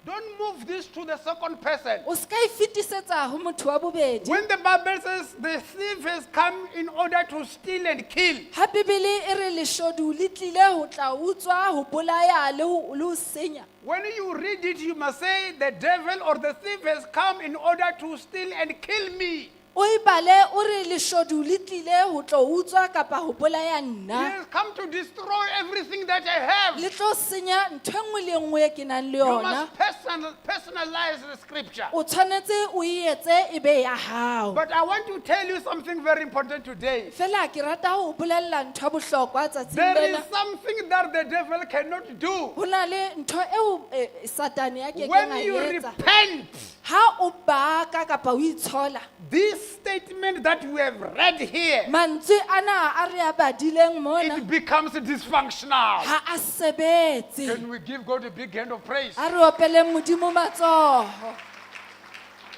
Don't move this to the second person. O ska e fetisetsa ho motho wa bobedi. When the Bible says the thief has come in order to steal and kill, Ha Bibele e re leshodu le tlile ho tla utswa, ho bolaya le ho senya. When you read it, you must say the devil or the thief has come in order to steal and kill me. O e bale o re leshodu le tlile ho tlo utswa kapa ho bolaya He nna. has come to destroy everything that I have. Le tlo senya ntho e nngwe le e nngwe e ke nang le You yona. must personalize the scripture. O tshwanetse o e etse e be ya hao. But I want to tell you something very important today. Fela ke rata ho o bolella ntho ya bohlokwa tsatsing There lena. is something that the devil cannot do. Ho na le ntho eo Satane a kekeng When a you etsa. repent, Ha o baka kapa o itshola, this statement that we have read here, mantswe ana a re a badileng mona it becomes dysfunctional. ha a sebetse. Can we give God a big hand of praise? A re opeleng Modimo matsoho.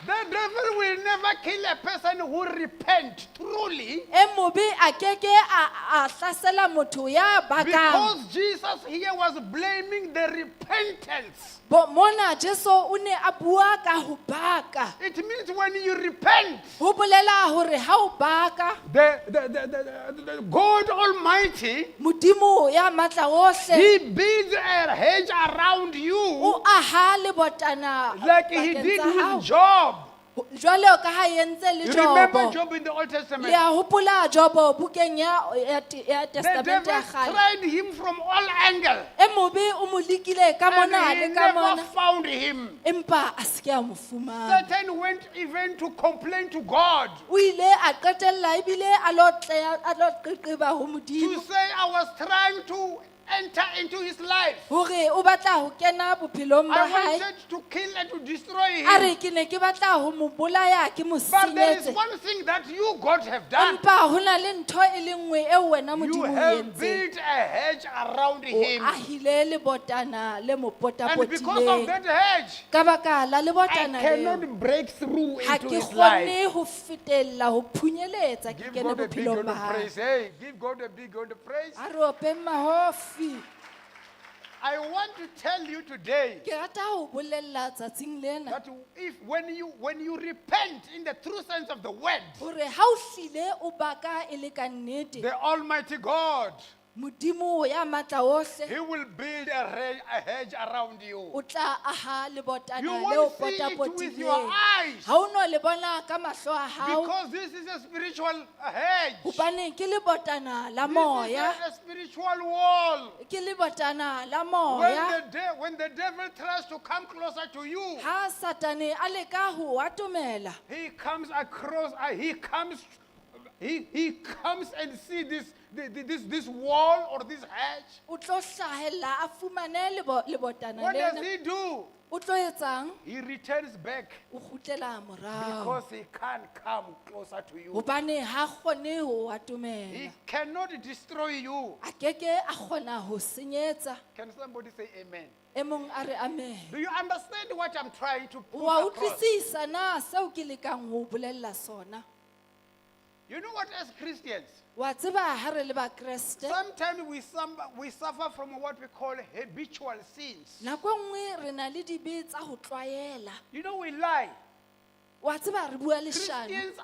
The devil will never kill a person who repent truly, E mobe a keke a hlasela motho ya bakang. because Jesus here was blaming the repentance. Bo mona Jesu o ne a bua ka ho baka. It means when you repent, Ho bolela hore ha o baka, the God Almighty, Modimo ya matla ohle He builds a hedge around you o aha lebotana like He pakeng did tsa hao. with Job. Jwalo ka ha entse le You remember Jobo. Job in the Old Testament? Le a hopola Jobo bukeng ya The Testamente devil ya kgale. tried him from all angles, E mobe o mo lekile ka and mona he le ka never mona. found him. Empa a se ke a mo fumana. Satan went even to complain to God, O ile a qetella ebile a lo tleya a lo qeqeba ho to Modimo say, I was trying to enter into his life. hore o batla ho kena bophelong ba I hae. wanted to kill and to destroy A him. re ke ne ke batla ho mo bolaya ke mo But there is senyetse. one thing that you, God, have done. Empa ho na le ntho e le nngwe eo wena You Modimo o e have entseng. built a hedge around O him. ahile lebotana le mo And because of potapotileng. that hedge, Ka baka la I lebotana leo, cannot break through ha into ke his life. kgone ho fetella ho phunyeletsa ke Give kene God a big bophelong hand ba of hae. praise. Hey, give God a big hand of praise. A re openg mahofi. I want to tell you today Ke rata ho bolella tsatsing lena that if when you repent in the true sense of the word, hore ha o hlile o baka e le ka nnete, the Almighty God, Modimo ya matla ohle He will build a hedge around you. o tla aha lebotana You le o won't see it with your potapotileng. eyes Ha o no le bona ka mahlo a hao because this is a spiritual hedge. hobane ke lebotana la This is moya, a spiritual wall. ke lebotana la moya. When the devil tries to come closer to you, Ha Satane a leka ho atomela, he comes across, he comes and see this wall or this hedge. o tlo hlahella a fumane lebotana What does lena. he do? O tlo etsang? He returns back O kgutlela morao. because he can't come closer to you. Hobane ha kgone ho He atomela. cannot destroy you. A keke a kgona ho senyetsa. Can somebody say amen? E mong a re amen. Do you understand what I'm trying to put Wa across? utlwisisa na seo ke lekang ho o bolella sona? You know what, as Christians, Wa tseba ha re le Bakreste, sometimes we suffer from what we call habitual sins. nako e nngwe re na le dibe tsa ho tlwaela. You know, we lie. Wa tseba re bua leshano. Christians,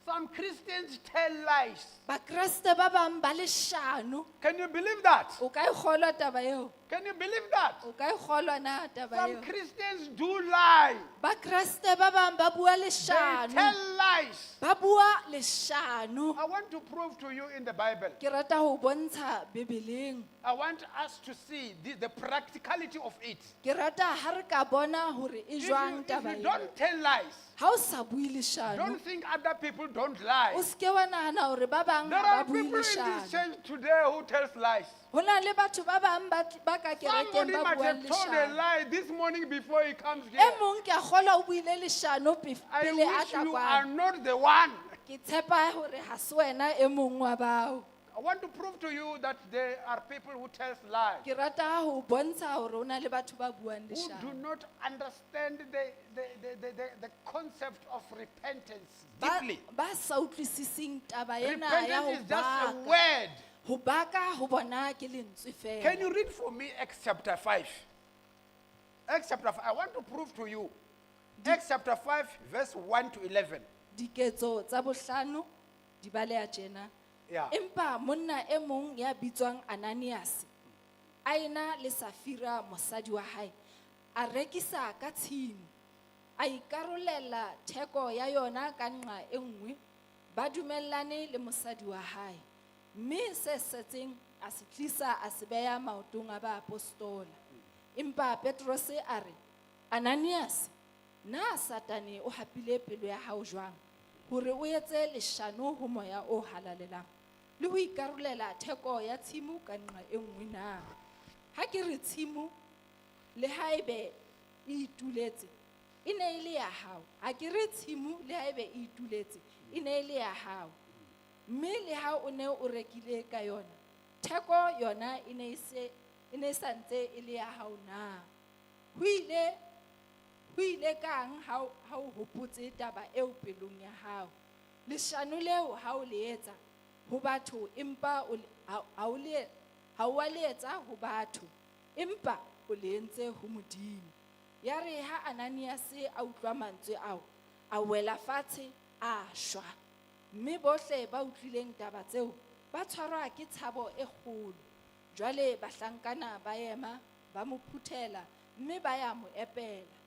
some Christians tell lies. Bakreste ba bang ba leshano. Can you believe that? O ka e kgolwa taba eo? Can you believe that? O ka e kgolwa na taba Some eo? Christians do lie. Bakreste ba bang ba bua They leshano. tell lies. Ba bua leshano. I want to prove to you in the Bible. Ke rata ho bontsha Bibeleng. I want us to see the practicality of it. Ke rata ha re ka bona hore e If you, jwang if taba you ena. don't tell lies, Ha o sa bue leshano, don't think other people don't lie. o seke wa nahana hore ba bang There ha are ba bue people in this leshano. church today who tells lies. Ho na le batho ba bang ba ka kerekeng Somebody ba might buang have told a leshano. lie this morning before he comes E here. mong ke a kgolwa o buile leshano I pele a wish tla you are kwano. not the one. Ke tshepa hore ha se wena e mong wa bao. I want to prove to you that there are people who tells lies, Ke rata ho bontsha hore ho na le batho ba buang who do leshano. not understand the concept of repentance Ba deeply. ba sa utlwisising taba ena ya ho Repentance is just a baka. word. Ho baka ho bona ke lentswe Can feela. you read for me Acts chapter 5? Acts chapter 5. I want to prove to you. Acts chapter 5, verse 1 to 11. Diketso tsa bohlano di baleha tjena. Yeah. Empa monna e mong ya bitswang Ananias a ena le Safira mosadi wa hae a rekisa ka tshimo a ikarolela theko ya yona ka nqa e nngwe ba dumellane le mosadi wa hae mme se setseng a se tlisa a se beha maotong a baapostola. Empa Petrose a re, Ananias, na Satane o hapile pelo ya hao jwang hore o etse leshano ho moya o halalelang le ho ikarolela theko ya tshimo ka nqa e nngwe na? Ha ke re tshimo le haebe e ituletse e ne e le ya hao. Ha ke re tshimo le haebe e ituletse e ne e le ya hao. Mme le ha o ne o rekile ka yona, theko yona e ne e se e ne e sa ntse e le ya hao na? Ho ile kang ha o hopotse taba eo pelong ya hao? Leshano leo ha o le etsa ho batho empa o le- ha ha o le ha o a le etsa ho batho empa o le entse ho Modimo. Yare ha Ananias a utlwa mantswe ao, a wela fatshe a shwa. Mme bohle ba utlwileng taba tseo ba tshwarwa ke tshabo e kgolo. Jwale bahlankana ba ema ba mo phuthela mme ba ya mo epela.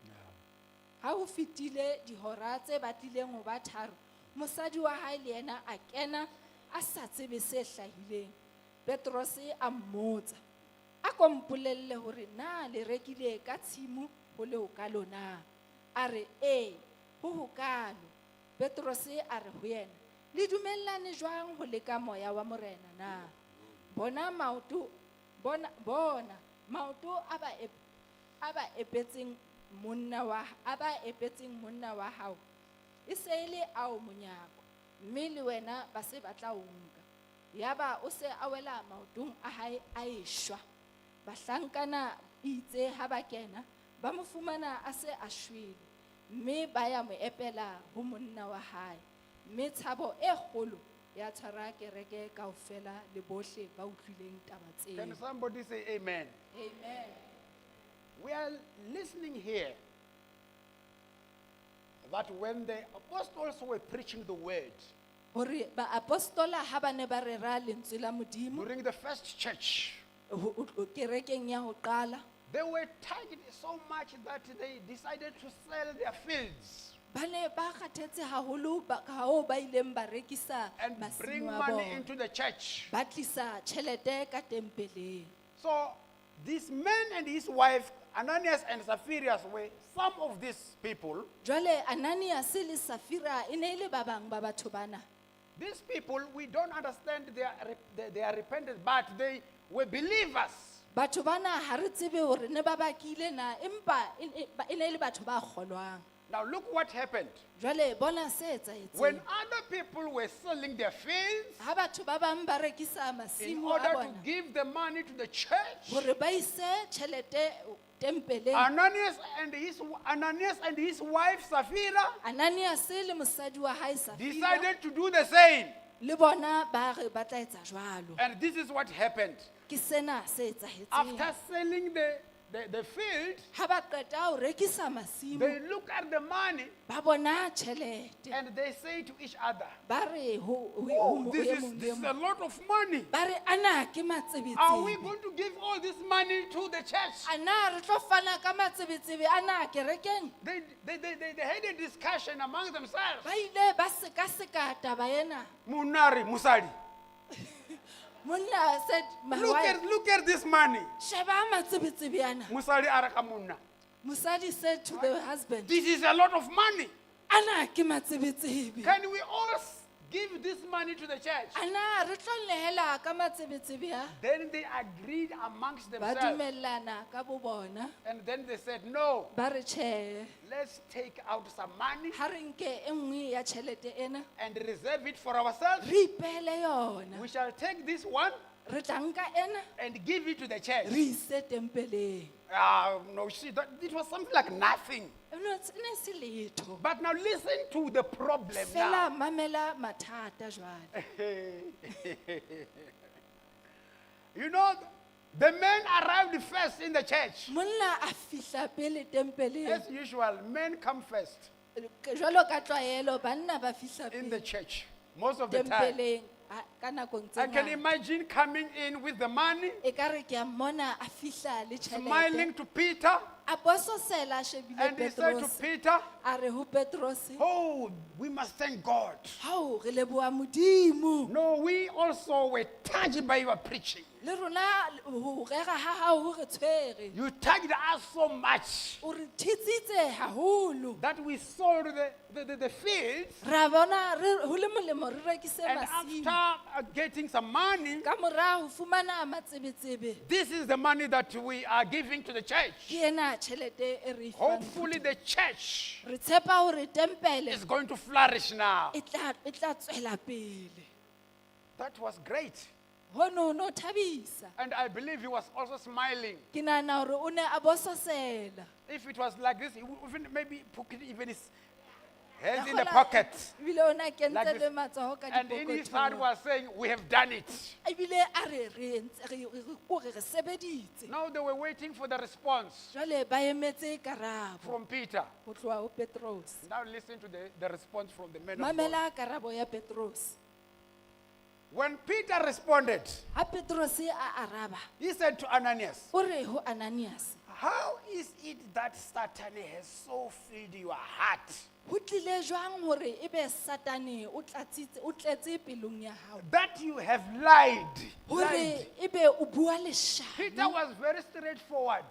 Ha ho fetile dihora tse batlileng ho ba tharo, mosadi wa hae le yena a kena a sa tsebe se hlahileng. Petrose a mmotsa, a ko mpolelle hore na le rekile ka tshimo ho le hokalo na? A re, ee, ho hokalo. Petrose a re ho yena, le dumellane jwang ho leka moya wa morena na? Bona maoto a ba epetseng monna wa hao e se e le ao monyako mme le wena ba se ba tla o nka. Yaba o se a wela maotong a hae a eshwa. Bahlankana itse ha ba kena ba mo fumana a se a shwele mme ba ya mo epela ho monna wa hae mme tshabo e kgolo ya tshwara kereke kaofela le bohle ba utlwileng taba tseo. Can somebody say amen? Amen. We are listening here that when the apostles were preaching the word Hore baapostola ha ba ne ba rera lentswe la Modimo during the first church, kerekeng ya ho qala, they were tired so much that they decided to sell their fields ba ne ba kgathetse haholo ka hoo ba ileng ba rekisa and bring masimo a money bona into the church. ba tlisa tjhelete ka tempeleng. So this man and his wife, Ananias and Sapphira, were some of these people. Jwale Ananias le Safira e ne e le ba bang ba batho bana. These people, we don't understand their repentance, but they were believers. Batho bana ha re tsebe hore ne ba bakile na empa e ne e le batho ba kgolwang. Now look what happened. Jwale bona se etsahetseng. When other people were selling their fields Ha batho ba bang ba rekisa in masimo a order to bona give the money to the church, hore ba ise tjhelete tempeleng, Ananias and his wife Sapphira Ananias le mosadi wa hae Safira decided to do the same. le bona ba re ba tla etsa jwalo. And this is what happened. Ke sena se etsahetseng. After selling the field, Ha ba qeta ho rekisa masimo they look at the money ba bona tjhelete and they say to each other, ba re ho "Oh, e this is, mong le this e is a mong. lot of money. Ba re ana ke Are we matsebetsebe. going to give all this money to the church?" Ana re tlo fana ka matsebetsebe ana kerekeng? They had a discussion among themselves. Ba ile ba sekaseka taba ena. Munari, Musadi, Monna said, my look wife, at, look at this money. sheba matsebetsebe ana. Musadi araka munna. Mosadi said to the husband, This is a lot of money. ana ke matsebetsebe. Can we all give this money to the church? Ana re tlo nehela ka matsebetsebe a? Then they agreed amongst Ba themselves. dumellana ka bo bona. And then they said, "No, Ba re tjhe, let's take out some money ha re nke e nngwe ya tjhelete ena and reserve it for ourselves. re ipehele yona. We shall take this one Re tla nka ena and give it to the church." re ise tempeleng. Ah, no, see, it was something like nothing. No, e ne se letho. But now listen to the problem Fela now. mamela mathata jwale. You know, The men arrived first in the church. Monna a fihla pele tempeleng. As usual, men come first Jwalo ka tlwaelo banna ba fihla in the pele church most of the time. tempeleng ka nakong tse I can ngata. imagine coming in with the money, Ekare ke a mmona a fihla le tjhelete. smiling to Peter, A bososela a shebile and he said to Petrose. Peter, A re ho Petrose, "Oh, we must thank God. "Hao, re leboha Modimo. No, we also were touched by your preaching. Le rona ho rera ha hao ho re tshwere. You touched us so much O re thetsitse haholo. that we sold the fields, Ra bona re ho le molemo re rekise and masimo. after getting some money, Ka mora ho fumana matsebetsebe, this is the money that we are giving to the church. ke ena tjhelete e re e fang. Hopefully, the church Re tshepa hore tempele is going to flourish now." e tla tswela pele. That was great. Hono ho no thabisa. And I believe he was also smiling. Ke nahana hore o ne a bososela. If it was like this, he would even maybe put even his hands in the Ka kgola- pocket. Ebile o ne a kentse Like this. le matsoho ka And in his heart dipokothong. was saying, "We have done it." Ebile a re re entse re re- kore re sebeditse. Now they were waiting for the response Jwale ba emetse karabo from Peter. ho tloha ho Petros. Now listen to the response from the man of God. Mamela karabo ya Petros. When Peter responded, Ha Petros a araba, he said to Ananias, o re ho Ananias, "How is it that Satan has so filled your heart ho tlile jwang hore ebe Satane o tlatsitse o tletse pelong ya hao? that you have lied?" Hore Lied. ebe o bua leshano. Peter was very straightforward.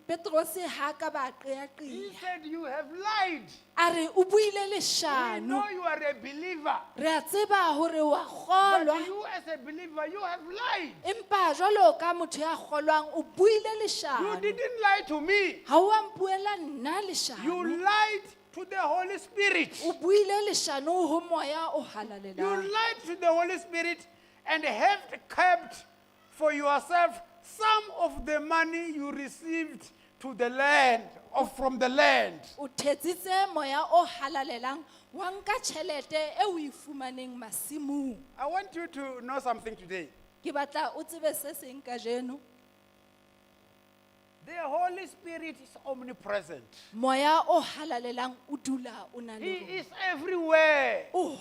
Petros ha ka ba He qeaqea. said, "You have lied. A re o buile We leshano. know you are a believer. Re a tseba hore wa But kgolwa. you as a believer, you have lied. Empa jwalo ka motho ya kgolwang o buile You leshano. didn't lie to me. Ha o a mpuela nna You leshano. lied to the Holy Spirit. O buile leshano ho moya o You halalelang. lied to the Holy Spirit and have kept for yourself some of the money you received to the land or from the land." O thetsitse moya o halalelang wa nka tjhelete e o e fumaneng masimong. I want you to know something today. Ke batla o tsebe se seng kajeno. The Holy Spirit is omnipresent. Moya o halalelang o dula o na le He rona. is everywhere. O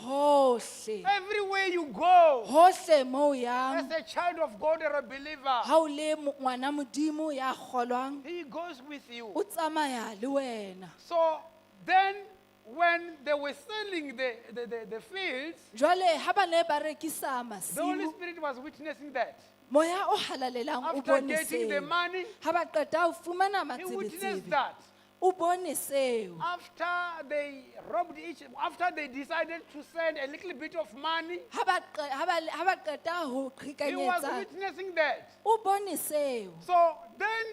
hohle. Everywhere you go, Hohle moo o yang. as a child of God or a believer, Ha o le ngwana Modimo ya kgolwang, He goes with you. o tsamaya le wena. So then, when they were selling the fields, Jwale ha ba ne ba rekisa the Holy masimo, Spirit was witnessing that. moya o halalelang o After bone getting the seo. money, Ha ba qeta ho fumana he witnessed matsebetsebe, that. o bone seo. After they robbed each, after they decided to send a little bit of money, Ha ba ha ba qeta ho he was qhekanyetsa, witnessing that. o bone seo. So then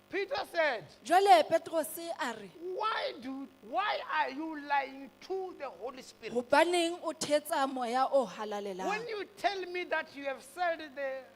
Peter said, Jwale Petrose a re, why are you lying to the Holy Spirit? hobaneng o thetsa moya o halalelang? When you tell me that you have sold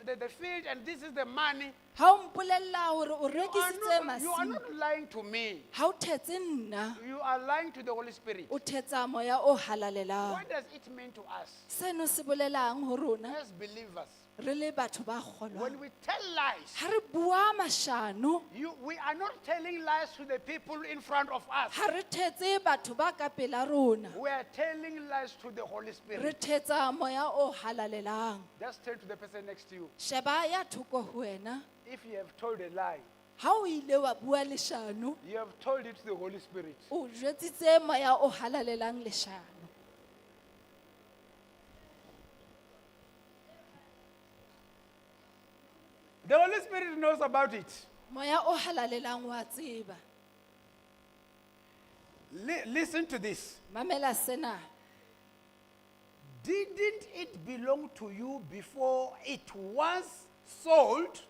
the field and this is the money, Ha o mpolella hore o you are rekisitse not, you are masimo, not lying to me. ha o thetse nna, You are lying to the Holy Spirit. o thetsa moya o halalelang. What does it mean to us Seno se bolelang ho rona as believers? re le batho ba kgolwang? When we tell lies, Ha re bua mashano, we are not telling lies to the people in front of us. ha re thetse batho ba ka pela rona, We are telling lies to the Holy re Spirit. thetsa moya o halalelang. Just tell to the person next to you, Sheba ya thoko ho wena, if you have told a lie, ha o ile wa bua leshano, you have told it to the Holy Spirit. o jwetsitse moya o halalelang leshano. The Holy Spirit knows about it. Moya o halalelang wa tseba. Listen to this. Mamela sena. Didn't it belong to you before it was sold?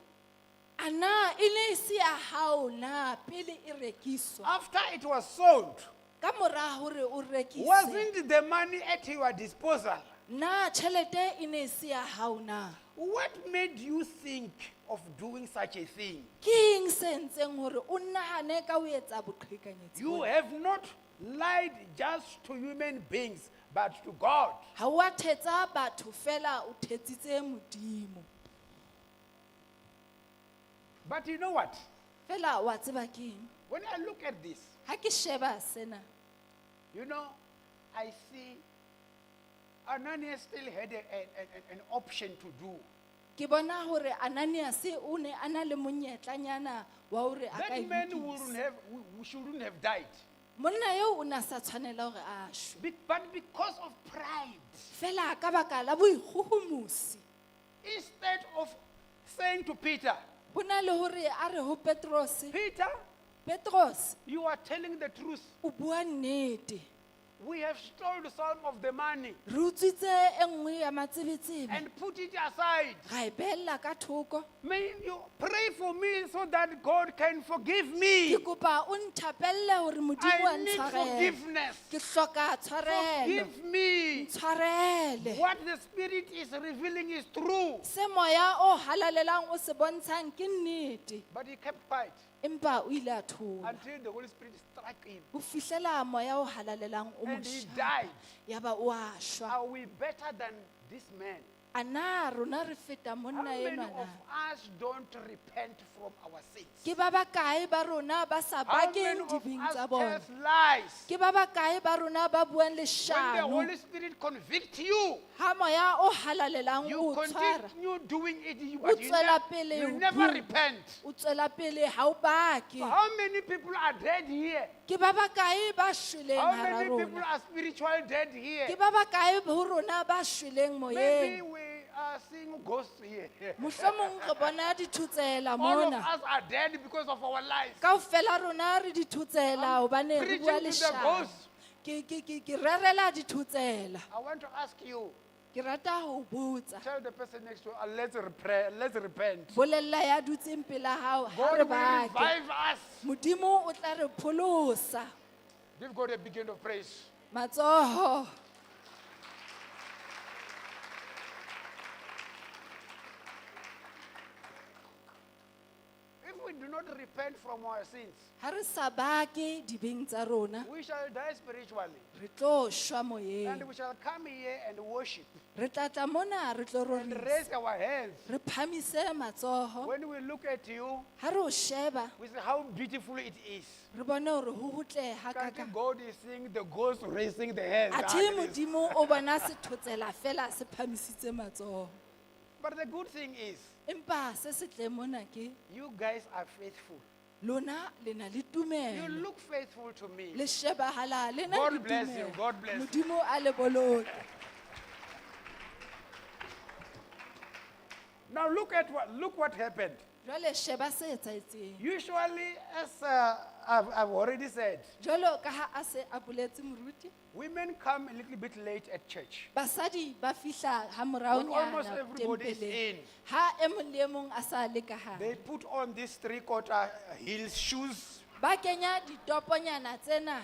A na e ne e se ya hao na pele e rekiswa? After it was sold, Ka mora hore o rekise. wasn't the money at your disposal? Na tjhelete e ne e se ya hao na? What made you think of doing such a thing? Ke eng se entseng hore o nahane ka ho etsa boqhekanyetsi You bona? have not lied just to human beings, but to God. Ha o a thetsa batho fela, o thetsitse Modimo. But you know what? Fela wa tseba keng? When I look at this, Ha ke sheba sena, I see Ananias still had an option to do. Ke bona hore Ananias o ne a na le monyetlanyana wa hore a ka That e man lokisa. wouldn't have, shouldn't have died. Monna eo o na sa tshwanela hore a shwe. But because of pride, Fela ka baka la boikgohomosi. Instead of saying to Peter, Ho na le hore a re ho Petros, Peter, Petros, you are telling the truth. O bua nnete. We have stolen some of the money Re utswitse e nngwe ya matsebetsebe. And put it aside. Ra e behella ka thoko. May you pray for me so that God can forgive me. Ke kopa o nthapelle hore Modimo I a need ntshwarele. forgiveness. Ke hloka tshwarelo. Forgive me. Ntshwarele. What the Spirit is revealing is true. Se moya o halalelang o se bontshang ke nnete. But he kept quiet Empa o ile a thola. Until the Holy Spirit struck him. Ho fihlela moya o halalelang o mo And he shapa. Died. Yaba o a shwa. Are we better than this man? A na rona re feta How monna many enwa of na? us don't repent from our sins? Ke ba bakae ba rona ba sa How many bakeng of dibeng us tsa bona? tells lies? Ke ba bakae ba rona ba buang When the leshano? Holy Spirit convicts you, Ha moya o halalelang you o tshwara, continue doing it, O but tswela pele you ho never bua. Repent. O tswela pele ha o bake. So how many people are dead here? Ke ba bakae ba shweleng How hara many people rona? are spiritual dead here? Ke ba bakae ho rona ba shweleng Maybe moyeng? we are seeing ghosts here. Mohlomong re bona dithotsela All of mona. us are dead because of our lies. Kaofela rona re dithotsela hobane re Preaching bua to the leshano. ghosts. Ke rerela dithotsela. I want to ask you, Ke rata ho botsa. Tell the person next to you, let's repent. Bolella ya dutseng pela hao ha God re will bake. Revive us. Modimo o tla re pholosa. Give God a big hand of praise. Matsoho. If we do not repent from our sins, Ha re sa bake dibeng tsa rona, we shall die spiritually. Re tlo shwa And moyeng. we shall come here and worship Re tla tla mona re tlo and rorisa. raise our hands. Re phamise matsoho. When we look at you, Ha re o sheba, we say how beautiful it is. Re bone hore ho hotle Can't hakakang. God is seeing the ghost raising the hands. Athe Ah, Modimo o bona sethotsela fela se phamisitse matsoho. But the good thing is, Empa se setle mona ke you guys are faithful. Lona le na le You tumelo. look faithful to me. Le shebahala le na le God bless you. tumelo. God bless you. Modimo a le boloke. Now look what happened. Jwale sheba se etsahetseng. Usually, as I've already said, Jwalo ka ha a se a boletse moruti, women come a little bit late at church. Basadi ba fihla ha When almost moraonyana everybody is tempeleng. in. Ha e mong le e mong a sa le ka hare. They put on these three-quarter heel shoes. Ba kenya ditoponyana tsena.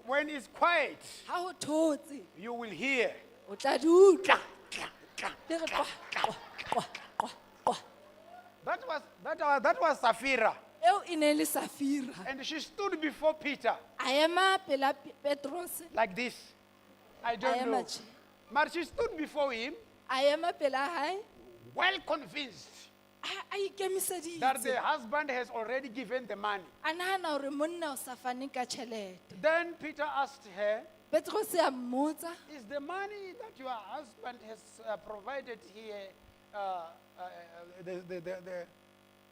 When it's quiet, Ha ho thotse, you will hear. O tla di utlwa. Tla, tla, tla. Di re qwa, qwa, qwa, qwa, qwa. That was Sapphira. Eo e ne le Safira. And she stood before Peter A ema pela Petros. Like this. I don't A ema know. tje. But she stood before him, A ema pela hae. Well convinced A ikemiseditse. That the husband has already given the money. A nahana hore monna o sa fane ka tjhelete. Then Peter asked her, Petros a mmotsa, "Is the money that your husband has provided here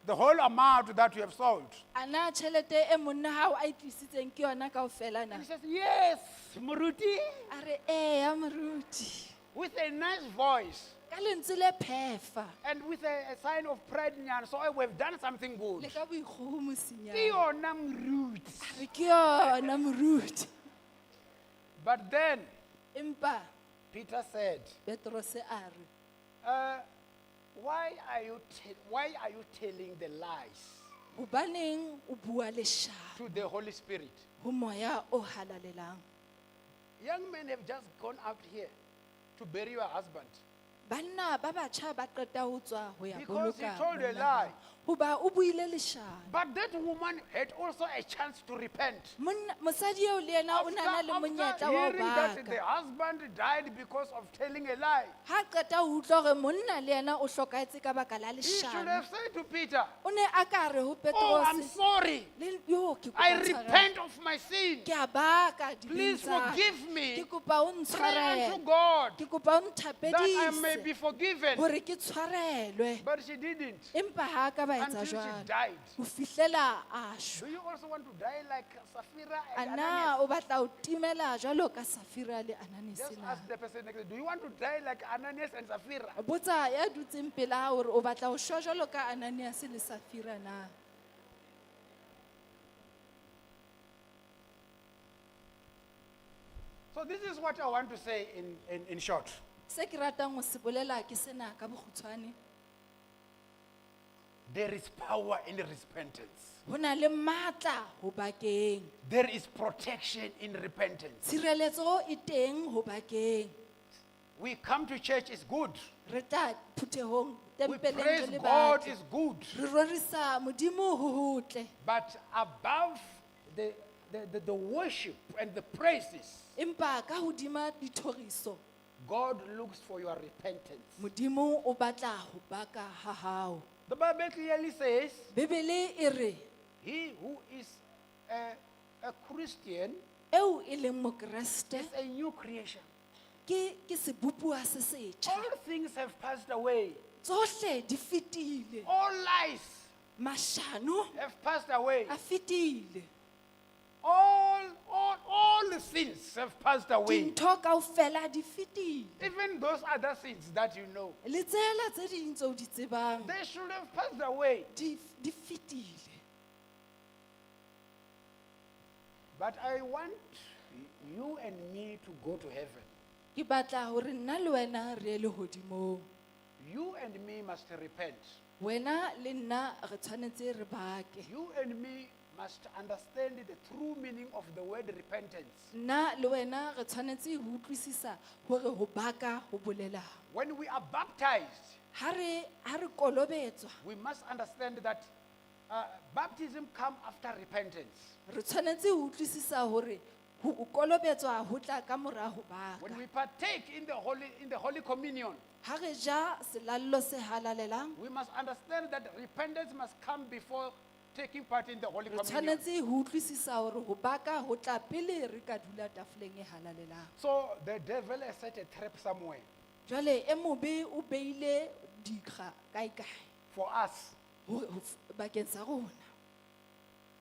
the whole amount that you have sold?" A na tjhelete e monna hao a e tlisitseng ke yona kaofela na? And he says, "Yes, Muruti," A re, eya moruti. With a nice voice Ka lentswe le phefa. And with a sign of pride. Nyan, so we've done something good. Le ka boikgohomosinyana. Ke yona Moruti. A re, ke yona moruti. But then Empa Peter said, Petros a re, Why are you telling the lies hobaneng o bua leshano to the Holy Spirit?" ho moya o halalelang? Young men have just gone out here to bury your husband. Banna ba batjha ba qeta ho tswa ho ya Because he boloka told a monna lie. hao. Hoba o buile leshano. But that woman had also a chance to repent. Monna, mosadi eo le yena o After, na na le after monyetla wa ho hearing that the baka. husband died because of telling a lie, Ha qeta ho utlwa hore monna le yena o hlokahetse ka baka la he should leshano. have said to Peter, O ne a ka re ho "Oh, I'm Petrose, sorry. le yo ke I kopa tshwarelo. repent of my sin. Ke a baka dibeng Please tsa ka. forgive me. Ke kopa o Pray unto ntshwarele. God Ke kopa o that I may nthapedise be forgiven." hore ke tshwarelwe. But she didn't Empa ha a ka ba etsa until she jwalo. died. Ho fihlela a shwa. Do you also want to die like Sapphira and A Ananias? na o batla ho timela jwalo ka Safira le Ananias Just na? ask the person next to you, do you want to die like Ananias and Sapphira? Botsa ya dutseng pela hao hore o batla ho shwa jwalo ka Ananias le Safira na? So this is what I want to say in short. Se ke ratang ho se bolela ke sena ka bokgutshwane. There is power in repentance. Ho na le matla ho bakeng. There is protection in repentance. Tshireletso e teng ho bakeng. We come to church is good. Re tla phuthehong We tempeleng re praise le God batho. is good. Re rorisa Modimo ho hotle. But above the worship and the praises, Empa ka hodima dithoriso, God looks for your repentance. Modimo o batla ho baka ha hao. The Bible clearly says, Bibele e re he who is a Christian eo e leng mokreste is a new creation. ke sebopuwa se setjha. All things have passed away. Tsohle di fetile. All lies Mashano have passed away. a fetile. All the sins have passed away. Dintho kaofela di fetile. Even those other sins that you know, Le tsela tse ding tseo di tsebang they should have passed away. di fetile. But I want you and me to go to heaven. Ke batla hore nna le wena re ye lehodimong. You and me must repent. Wena le nna re tshwanetse re bake. You and me must understand the true meaning of the word repentance. Nna le wena re tshwanetse ho utlwisisa hore ho baka ho bolelang. When we are baptized, Ha re kolobetswa, we must understand that baptism comes after repentance. re tshwanetse ho utlwisisa hore ho kolobetswa ho tla ka mora ho baka. When we partake in the Holy Communion, Ha re ja selallo se halalelang, we must understand that repentance must come before taking part in the Holy re Communion. tshwanetse ho utlwisisa hore ho baka ho tla pele re ka dula tafoleng e halalelang. So the devil has set a trap somewhere Jwale e mobe o beile dikga kae kae for us. bakeng sa rona.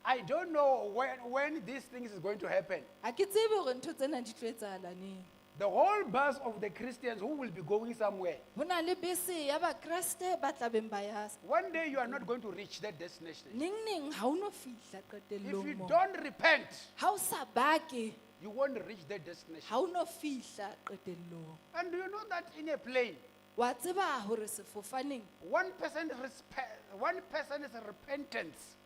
I don't know when these things is going to happen. Ha ke tsebe hore ntho tsena di tlo etsahala neng. The whole bus of the Christians who will be going somewhere. Ho na le bese ya Bakreste ba tlabeng ba ya One day you are not going to reach that destination. neng neng ha o no fihla If qetellong you moo. don't repent, Ha o sa bake, you won't reach that destination. ha o no fihla qetellong. And do you know that in a plane, Wa tseba hore sefofaneng one person's repentance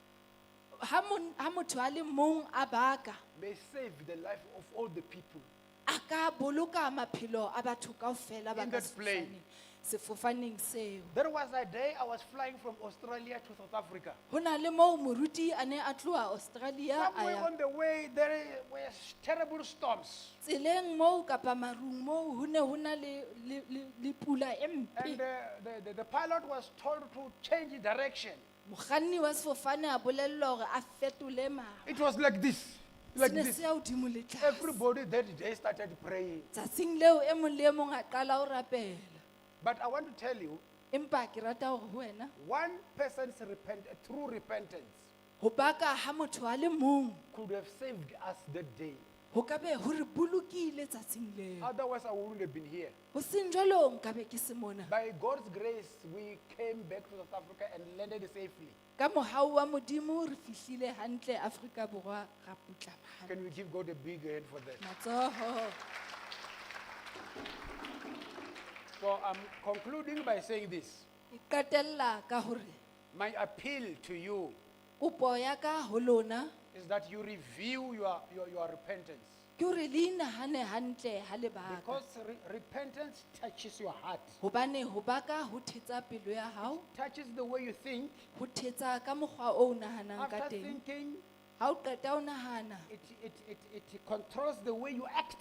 ha motho a le mong a baka, may save the life of all the people. a ka boloka maphelo a batho kaofela ba In ka that plane. sefofaneng seo. There was a day I was flying from Australia to South Africa. Ho na le moo moruti a ne a tloha Australia a Somewhere ya on the way, there were terrible storms. tseleng moo kapa marung moo ho ne ho na le pula e And mpe. the pilot was told to change direction. Mokganni wa sefofane a bolellwa hore a fetole mawa. It was like this. Like Se ne this. se ya hodimo le tlase. Everybody that day started praying. Tsatsing leo e mong le e mong a qala ho rapela. But I want to tell you, Empa ke rata hore ho wena one person's true repentance ho baka ha motho a le mong could have saved us that day. ho ka be ho re bolokile tsatsing leo. Otherwise, I wouldn't have been here. Ho seng jwalo nka be ke se mona. By God's grace, we came back to South Africa and landed safely. Ka mohau wa Modimo re fihlile hantle Afrika Borwa ra putlama hantle. Can we give God a big hand for that? Matsoho. So I'm concluding by saying this. Ke qetella ka hore My appeal to you kopo ya ka ho lona is that you review your repentance. Ke hore le inahane hantle ha le baka. Because repentance touches your heart, Hobane ho baka ho thetsa pelo ya hao, touches the way you think. ho thetsa ka mokgwa o nahanang ka After teng. thinking, Ha o qeta ho nahana, it controls the way you act.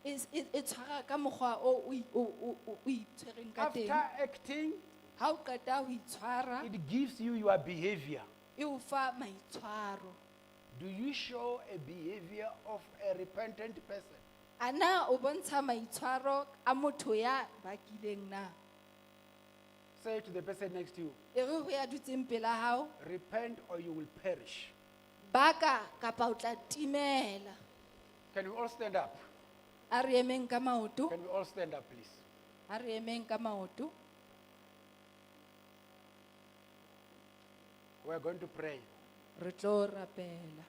e tshwara ka mokgwa o o itshwereng ka After teng. acting, Ha o qeta ho itshwara, it gives you your behavior. e o fa maitshwaro. Do you show a behavior of a repentant person? Ana o bontsha maitshwaro a motho ya bakileng na? Say to the person next to you, E re ho ya dutseng pela hao, repent or you will perish. baka kapa o tla timela. Can we all stand up? A re emeng ka maoto, Can we all stand up, please? a re emeng ka maoto. We are going to pray. Re tlo rapela.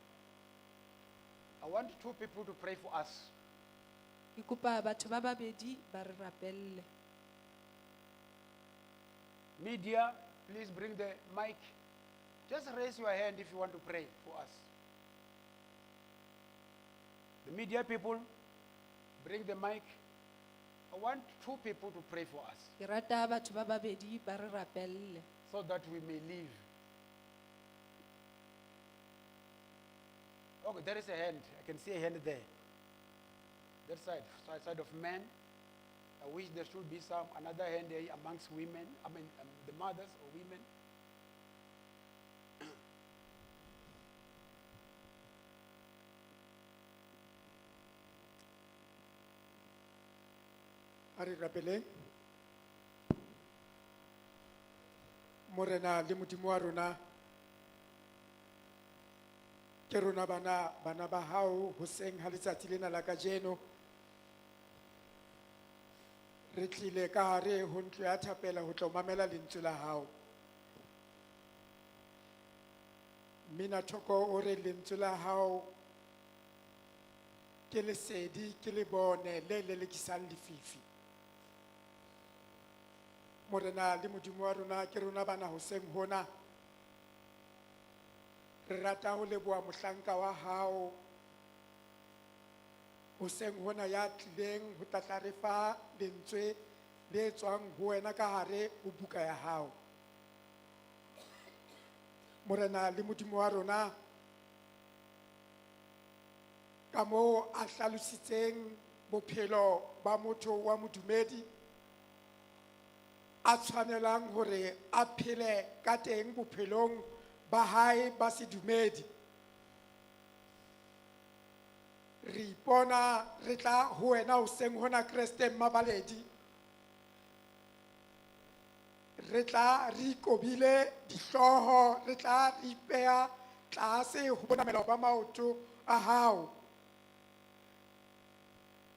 I want two people to pray for us. Ke kopa batho ba babedi ba re rapelle. Media, please bring the mic. Just raise your hand if you want to pray for us. The media people, bring the mic. I want two people to pray for us Ke rata batho ba babedi ba re rapelle so that we may live. Okay, there is a hand. I can see a hand there. That side, side of men. I wish there should be some another hand there amongst women. I mean, the mothers or women. A re rapeleng. Morena le Modimo wa rona, ke rona bana ba hao hoseng ha letsatsi lena la kajeno. Re tlile ka hare ho ntlo ya thapelo ho tlo mamela lentswe la hao. Mmina thoko o re lentswe la hao ke lesedi, ke lebone le lelekisang lefifi. Morena le Modimo wa rona, ke rona bana hoseng hona. Re rata ho leboha mohlanka wa hao hoseng hona ya tlileng ho tla tla re fa lentswe le tswang ho wena ka hare ho buka ya hao. Morena le Modimo wa rona, ka moo a hlalositseng bophelo ba motho wa modumedi a tshwanelang hore a phele ka teng bophelong ba hae ba sedumedi. Re ipona re tla ho wena hoseng hona Kreste Mmabaledi. Re tla re ikobile dihlooho, re tla re ipeha tlase ho bonamelo ba maoto a hao.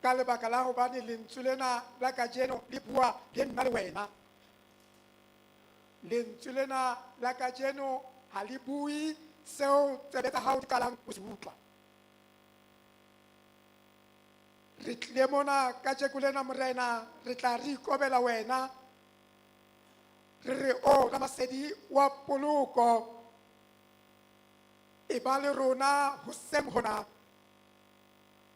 Ka lebaka la hobane lentswe lena la kajeno le bua le nna le wena. Lentswe lena la kajeno ha le bue seo tsebe tsa hao di qalang ho se utlwa. Re tlile mona kajeko lena Morena, re tla re ikobela wena. Re re o Ramasedi wa poloko, e ba le rona hoseng hona.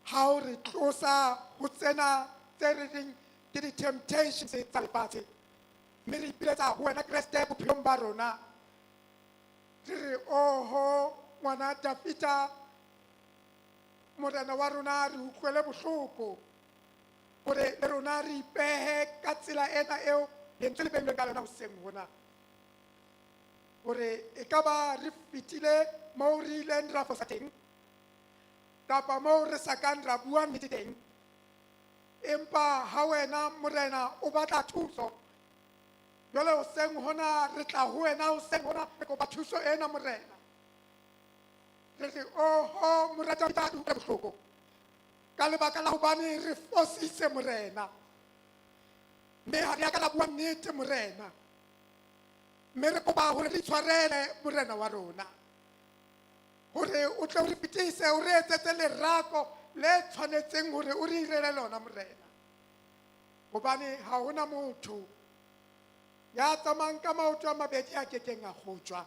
Ha o re tlosa ho tsena tse re reng ke di-temptations tsa lefatshe, mme re ipiletsa ho wena Kreste bophelong ba rona. Re re oho ngwana Dafita, Morena wa rona, re utlwele bohloko hore le rona re ipehe ka tsela ena eo lentswe le beilweng ka yona hoseng hona. Hore e ka ba re fetile moo re ileng ra fosa teng, kapa moo re sa kang ra bua nnete teng. Empa ha wena Morena o batla thuso, jwale hoseng hona re tla ho wena hoseng hona re kopa thuso ena Morena. Re re oho Morena re utlwe bohloko ka lebaka la hobane re fositse Morena, mme ha re a ka ra bua nnete Morena, mme re kopa hore re itshwarele Morena wa rona, hore o tle o re fetise, o re etsetse lerako le tshwanetseng hore o re irele lona Morena. Hobane ha hona motho ya tsamayang ka maoto a mabedi a kekeng a kgotjwa.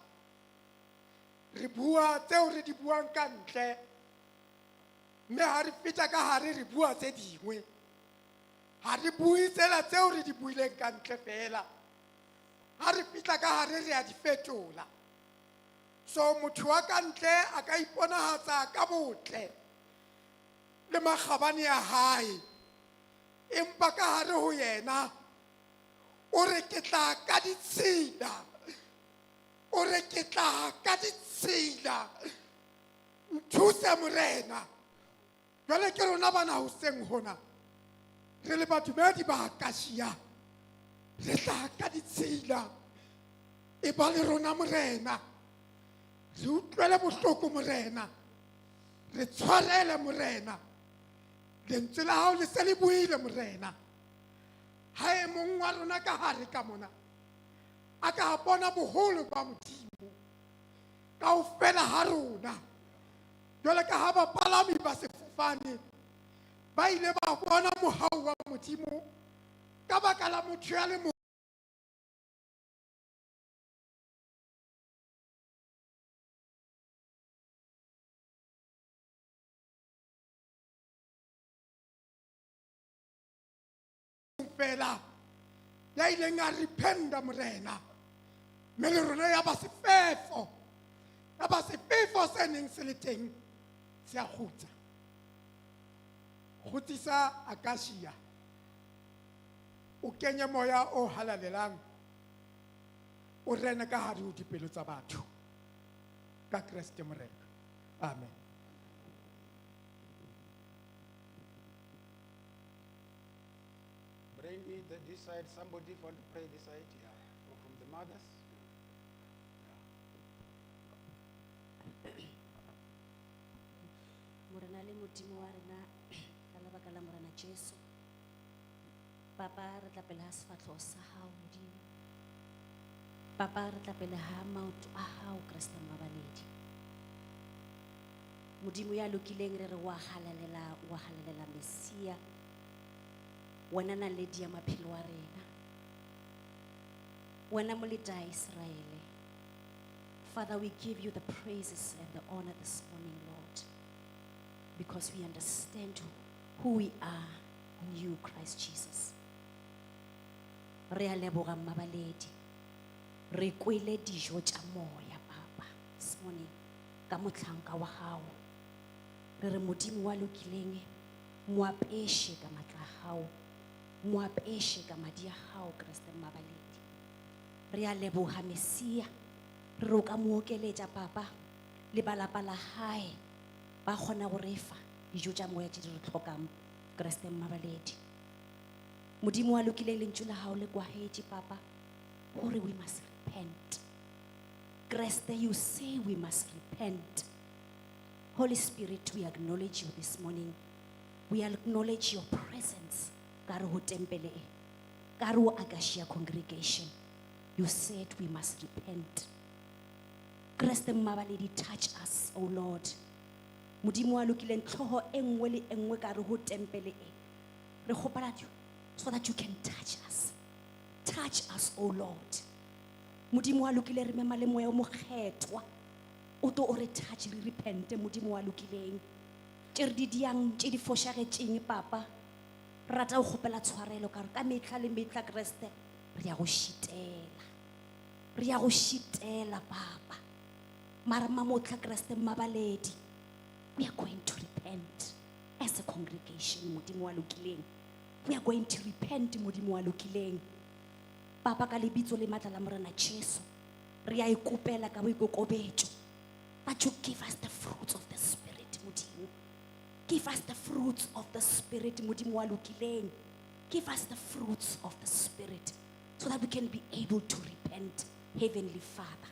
Re bua tseo re di buang ka ntle, Mme ha re feta ka hare re bua tse dingwe. Ha re bue tsela tseo re di buileng ka ntle fela. Ha re fihla ka hare re a di fetola. So motho wa ka ntle a ka iponahatsa ka botle le makgabane a hae. Empa ka hare ho yena o re ke tla ka ditshila. O re ke tla ka ditshila. Nthuse Morena. Jwale ke rona bana hoseng hona. Re le badumedi ba Akasia. Re tla ka ditshila. E ba le rona Morena. Re utlwele bohloko Morena. Re tshwarele Morena. Lentswe la hao le se le buile Morena. Ha e mong wa rona ka hare ka mona a ka bona boholo ba Modimo kaofela ha rona jwale ka ha bapalami ba sefofane ba ile ba bona mohau wa Modimo ka baka la motho ya le mong fela ya ileng a repenta Morena mme le rona ya ba sefefo ya ba sefefo se neng se le teng se a kgutsa. Kgutsisa Akasia, o kenye moya o halalelang, o rene ka hare ho dipelo tsa batho ka Kreste Morena. Amen. Bring it this side. Somebody want to pray this side? Yeah. Or from the mothers? Yeah. Morena le Modimo wa rena, ka lebaka la Morena Jesu. Papa, re tla pele ha sefahleho sa hao, Modimo. Papa, re tla pele ha maoto a hao, Kreste Mmabaledi. Modimo ya lokileng, re re wa halalela, wa halalela Messia. Wena naledi ya maphelo a rena. Wena moleta Israele. Father, we give you the praises and the honor this morning, Lord, because we understand who we are in you, Christ Jesus. Re a leboga Mmabaledi. Re kwele dijo tša moya, Papa, this morning, ka mohlanka wa hao. Re re Modimo wa lokileng, mo apeshe ka matla a hao, mo apeshe ka madi a hao, Kreste Mmabaledi. Re a leboga Messia, re re o ka mo okeletša, Papa, le ba lapa la hae, ba kgona go re fa dijo tša moya tše di re hlokang, Kreste Mmabaledi. Modimo wa lokileng, lentšu la hao le kwahetše, Papa, hore we must repent. Kreste, you say we must repent. Holy Spirit, we acknowledge you this morning. We acknowledge your presence. Ka re ho tempele e, ka re ho Akasia congregation. You said we must repent. Kreste Mmabaledi, touch us, O Lord. Modimo wa lokileng, tlhoho e nngwe le e nngwe ka re ho tempele e. Re kgopela so that you can touch us. Touch us, O Lord. Modimo wa lokileng, re mema le moya o mokgethwa. O tlo o re touch, re repente, Modimo wa lokileng. Tše re di diang, tše di fošagetšeng, Papa. Re rata ho kgopela tshwarelo ka hore ka mehla le mehla, Kreste, re ya go šitela. Re ya go šitela, Papa. Mara mamotla, Kreste Mmabaledi, we are going to repent as a congregation, Modimo wa lokileng. We are going to repent, Modimo wa lokileng. Papa, ka lebitso le matla la Morena Jesu, re a ikopela ka boikokobetšo that you give us the fruits of the Spirit, Modimo. Give us the fruits of the Spirit, Modimo wa lokileng. Give us the fruits of the Spirit so that we can be able to repent, Heavenly Father.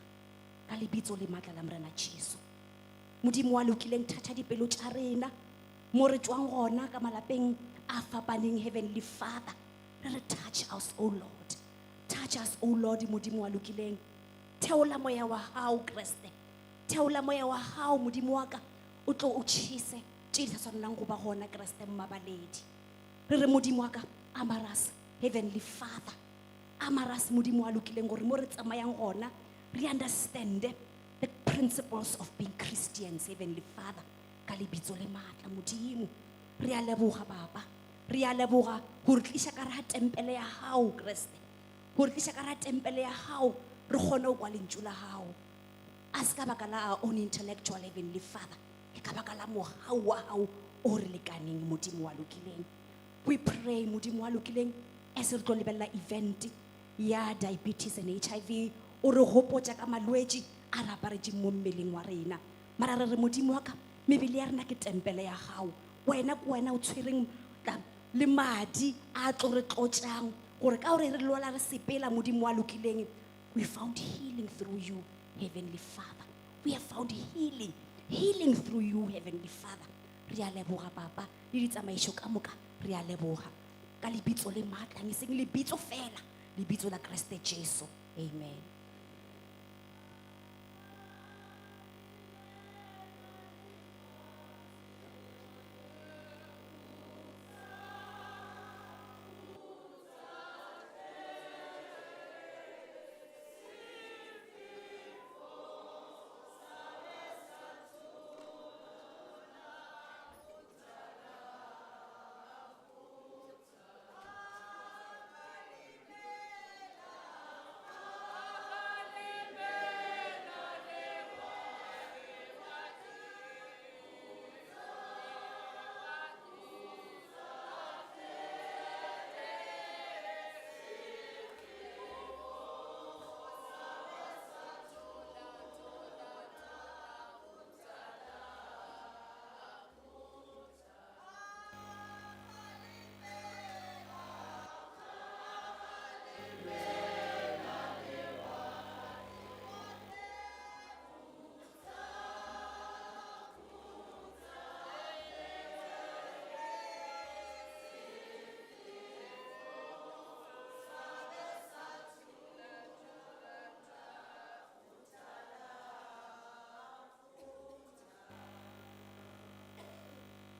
Ka lebitso le matla la Morena Jesu. Modimo wa lokileng, thatha dipelo tša rena mo re tswang gona ka malapeng a fapaneng, Heavenly Father. Re re touch us, O Lord. Touch us, O Lord, Modimo wa lokileng. Theola moya wa hao, Kreste. Theola moya wa hao, Modimo wa ka. O tlo o tjhese tše di sa tshwanelang go ba gona, Kreste Mmabaledi. Re re Modimo wa ka, amaras, Heavenly Father. Amaras, Modimo wa lokileng, gore mo re tsamayang gona, re understand the principles of being Christians, Heavenly Father. Ka lebitso le matla Modimo. Re a leboga Baba. Re a leboga hore tlisha ka ra tempele ya hao Kreste. Hore tlisha ka ra tempele ya hao re kgone ho kwa lentšu la hao. A se ka baka la our own intellectual heavenly Father. Ke ka baka la mohau wa hao o re lekaneng Modimo wa lokileng. We pray Modimo wa lokileng as re tlo lebella event ya diabetes and HIV o re hopotsa ka malwetse a re aparetseng mo mmeleng wa rena. Mara re re Modimo wa ka mebele ya rena ke tempele ya hao. Wena ke wena o tshwereng le madi a tlo re tlotsang gore ka hore re lwala re sepela Modimo wa lokileng. We found healing through you, Heavenly Father. We have found healing, healing through you, Heavenly Father. Re a leboga Papa, le ditsamaiso ka moka re a leboga. Ka lebitso le matla, e seng lebitso fela, lebitso la Kreste Jesu. Amen.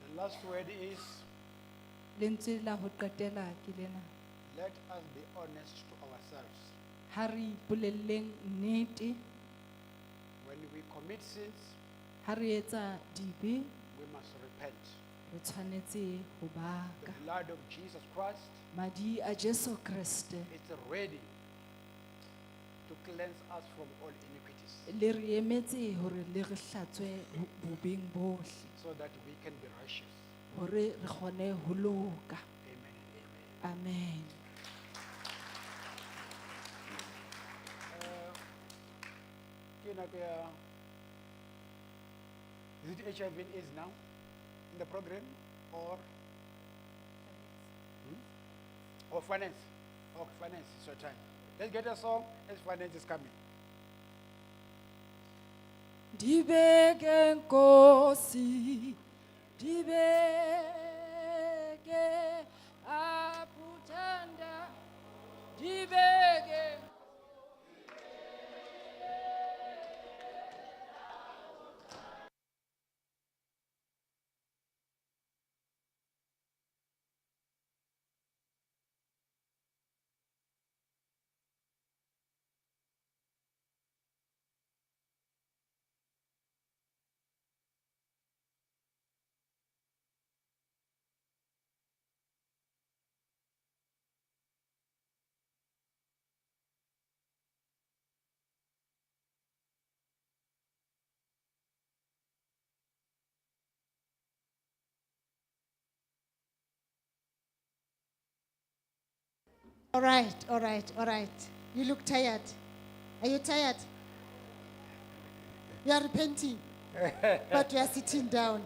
The last word is, Lentswe la ho qetela ke lena. let us be honest to ourselves. Ha re ipolelleng nnete, When we commit sins, ha re etsa dibe, we must repent. re tshwanetse ho The baka. blood of Jesus Christ Madi a Jesu Kreste is ready to cleanse us from all iniquities le re emetse hore le re hlatswe bobeng bohle so that we can be righteous. hore re kgone ho loka. Amen and amen. Amen. Ke nako ya- Is it HIV and AIDS now in the program or? Or finance? Oh, finance, it's your time. Let's get a song as finance is coming. Dibeke Nkosi, dibeke aputhanda, dibeke. All right, all right, all right. You look tired. Are you tired? You are repenting, but you are sitting down.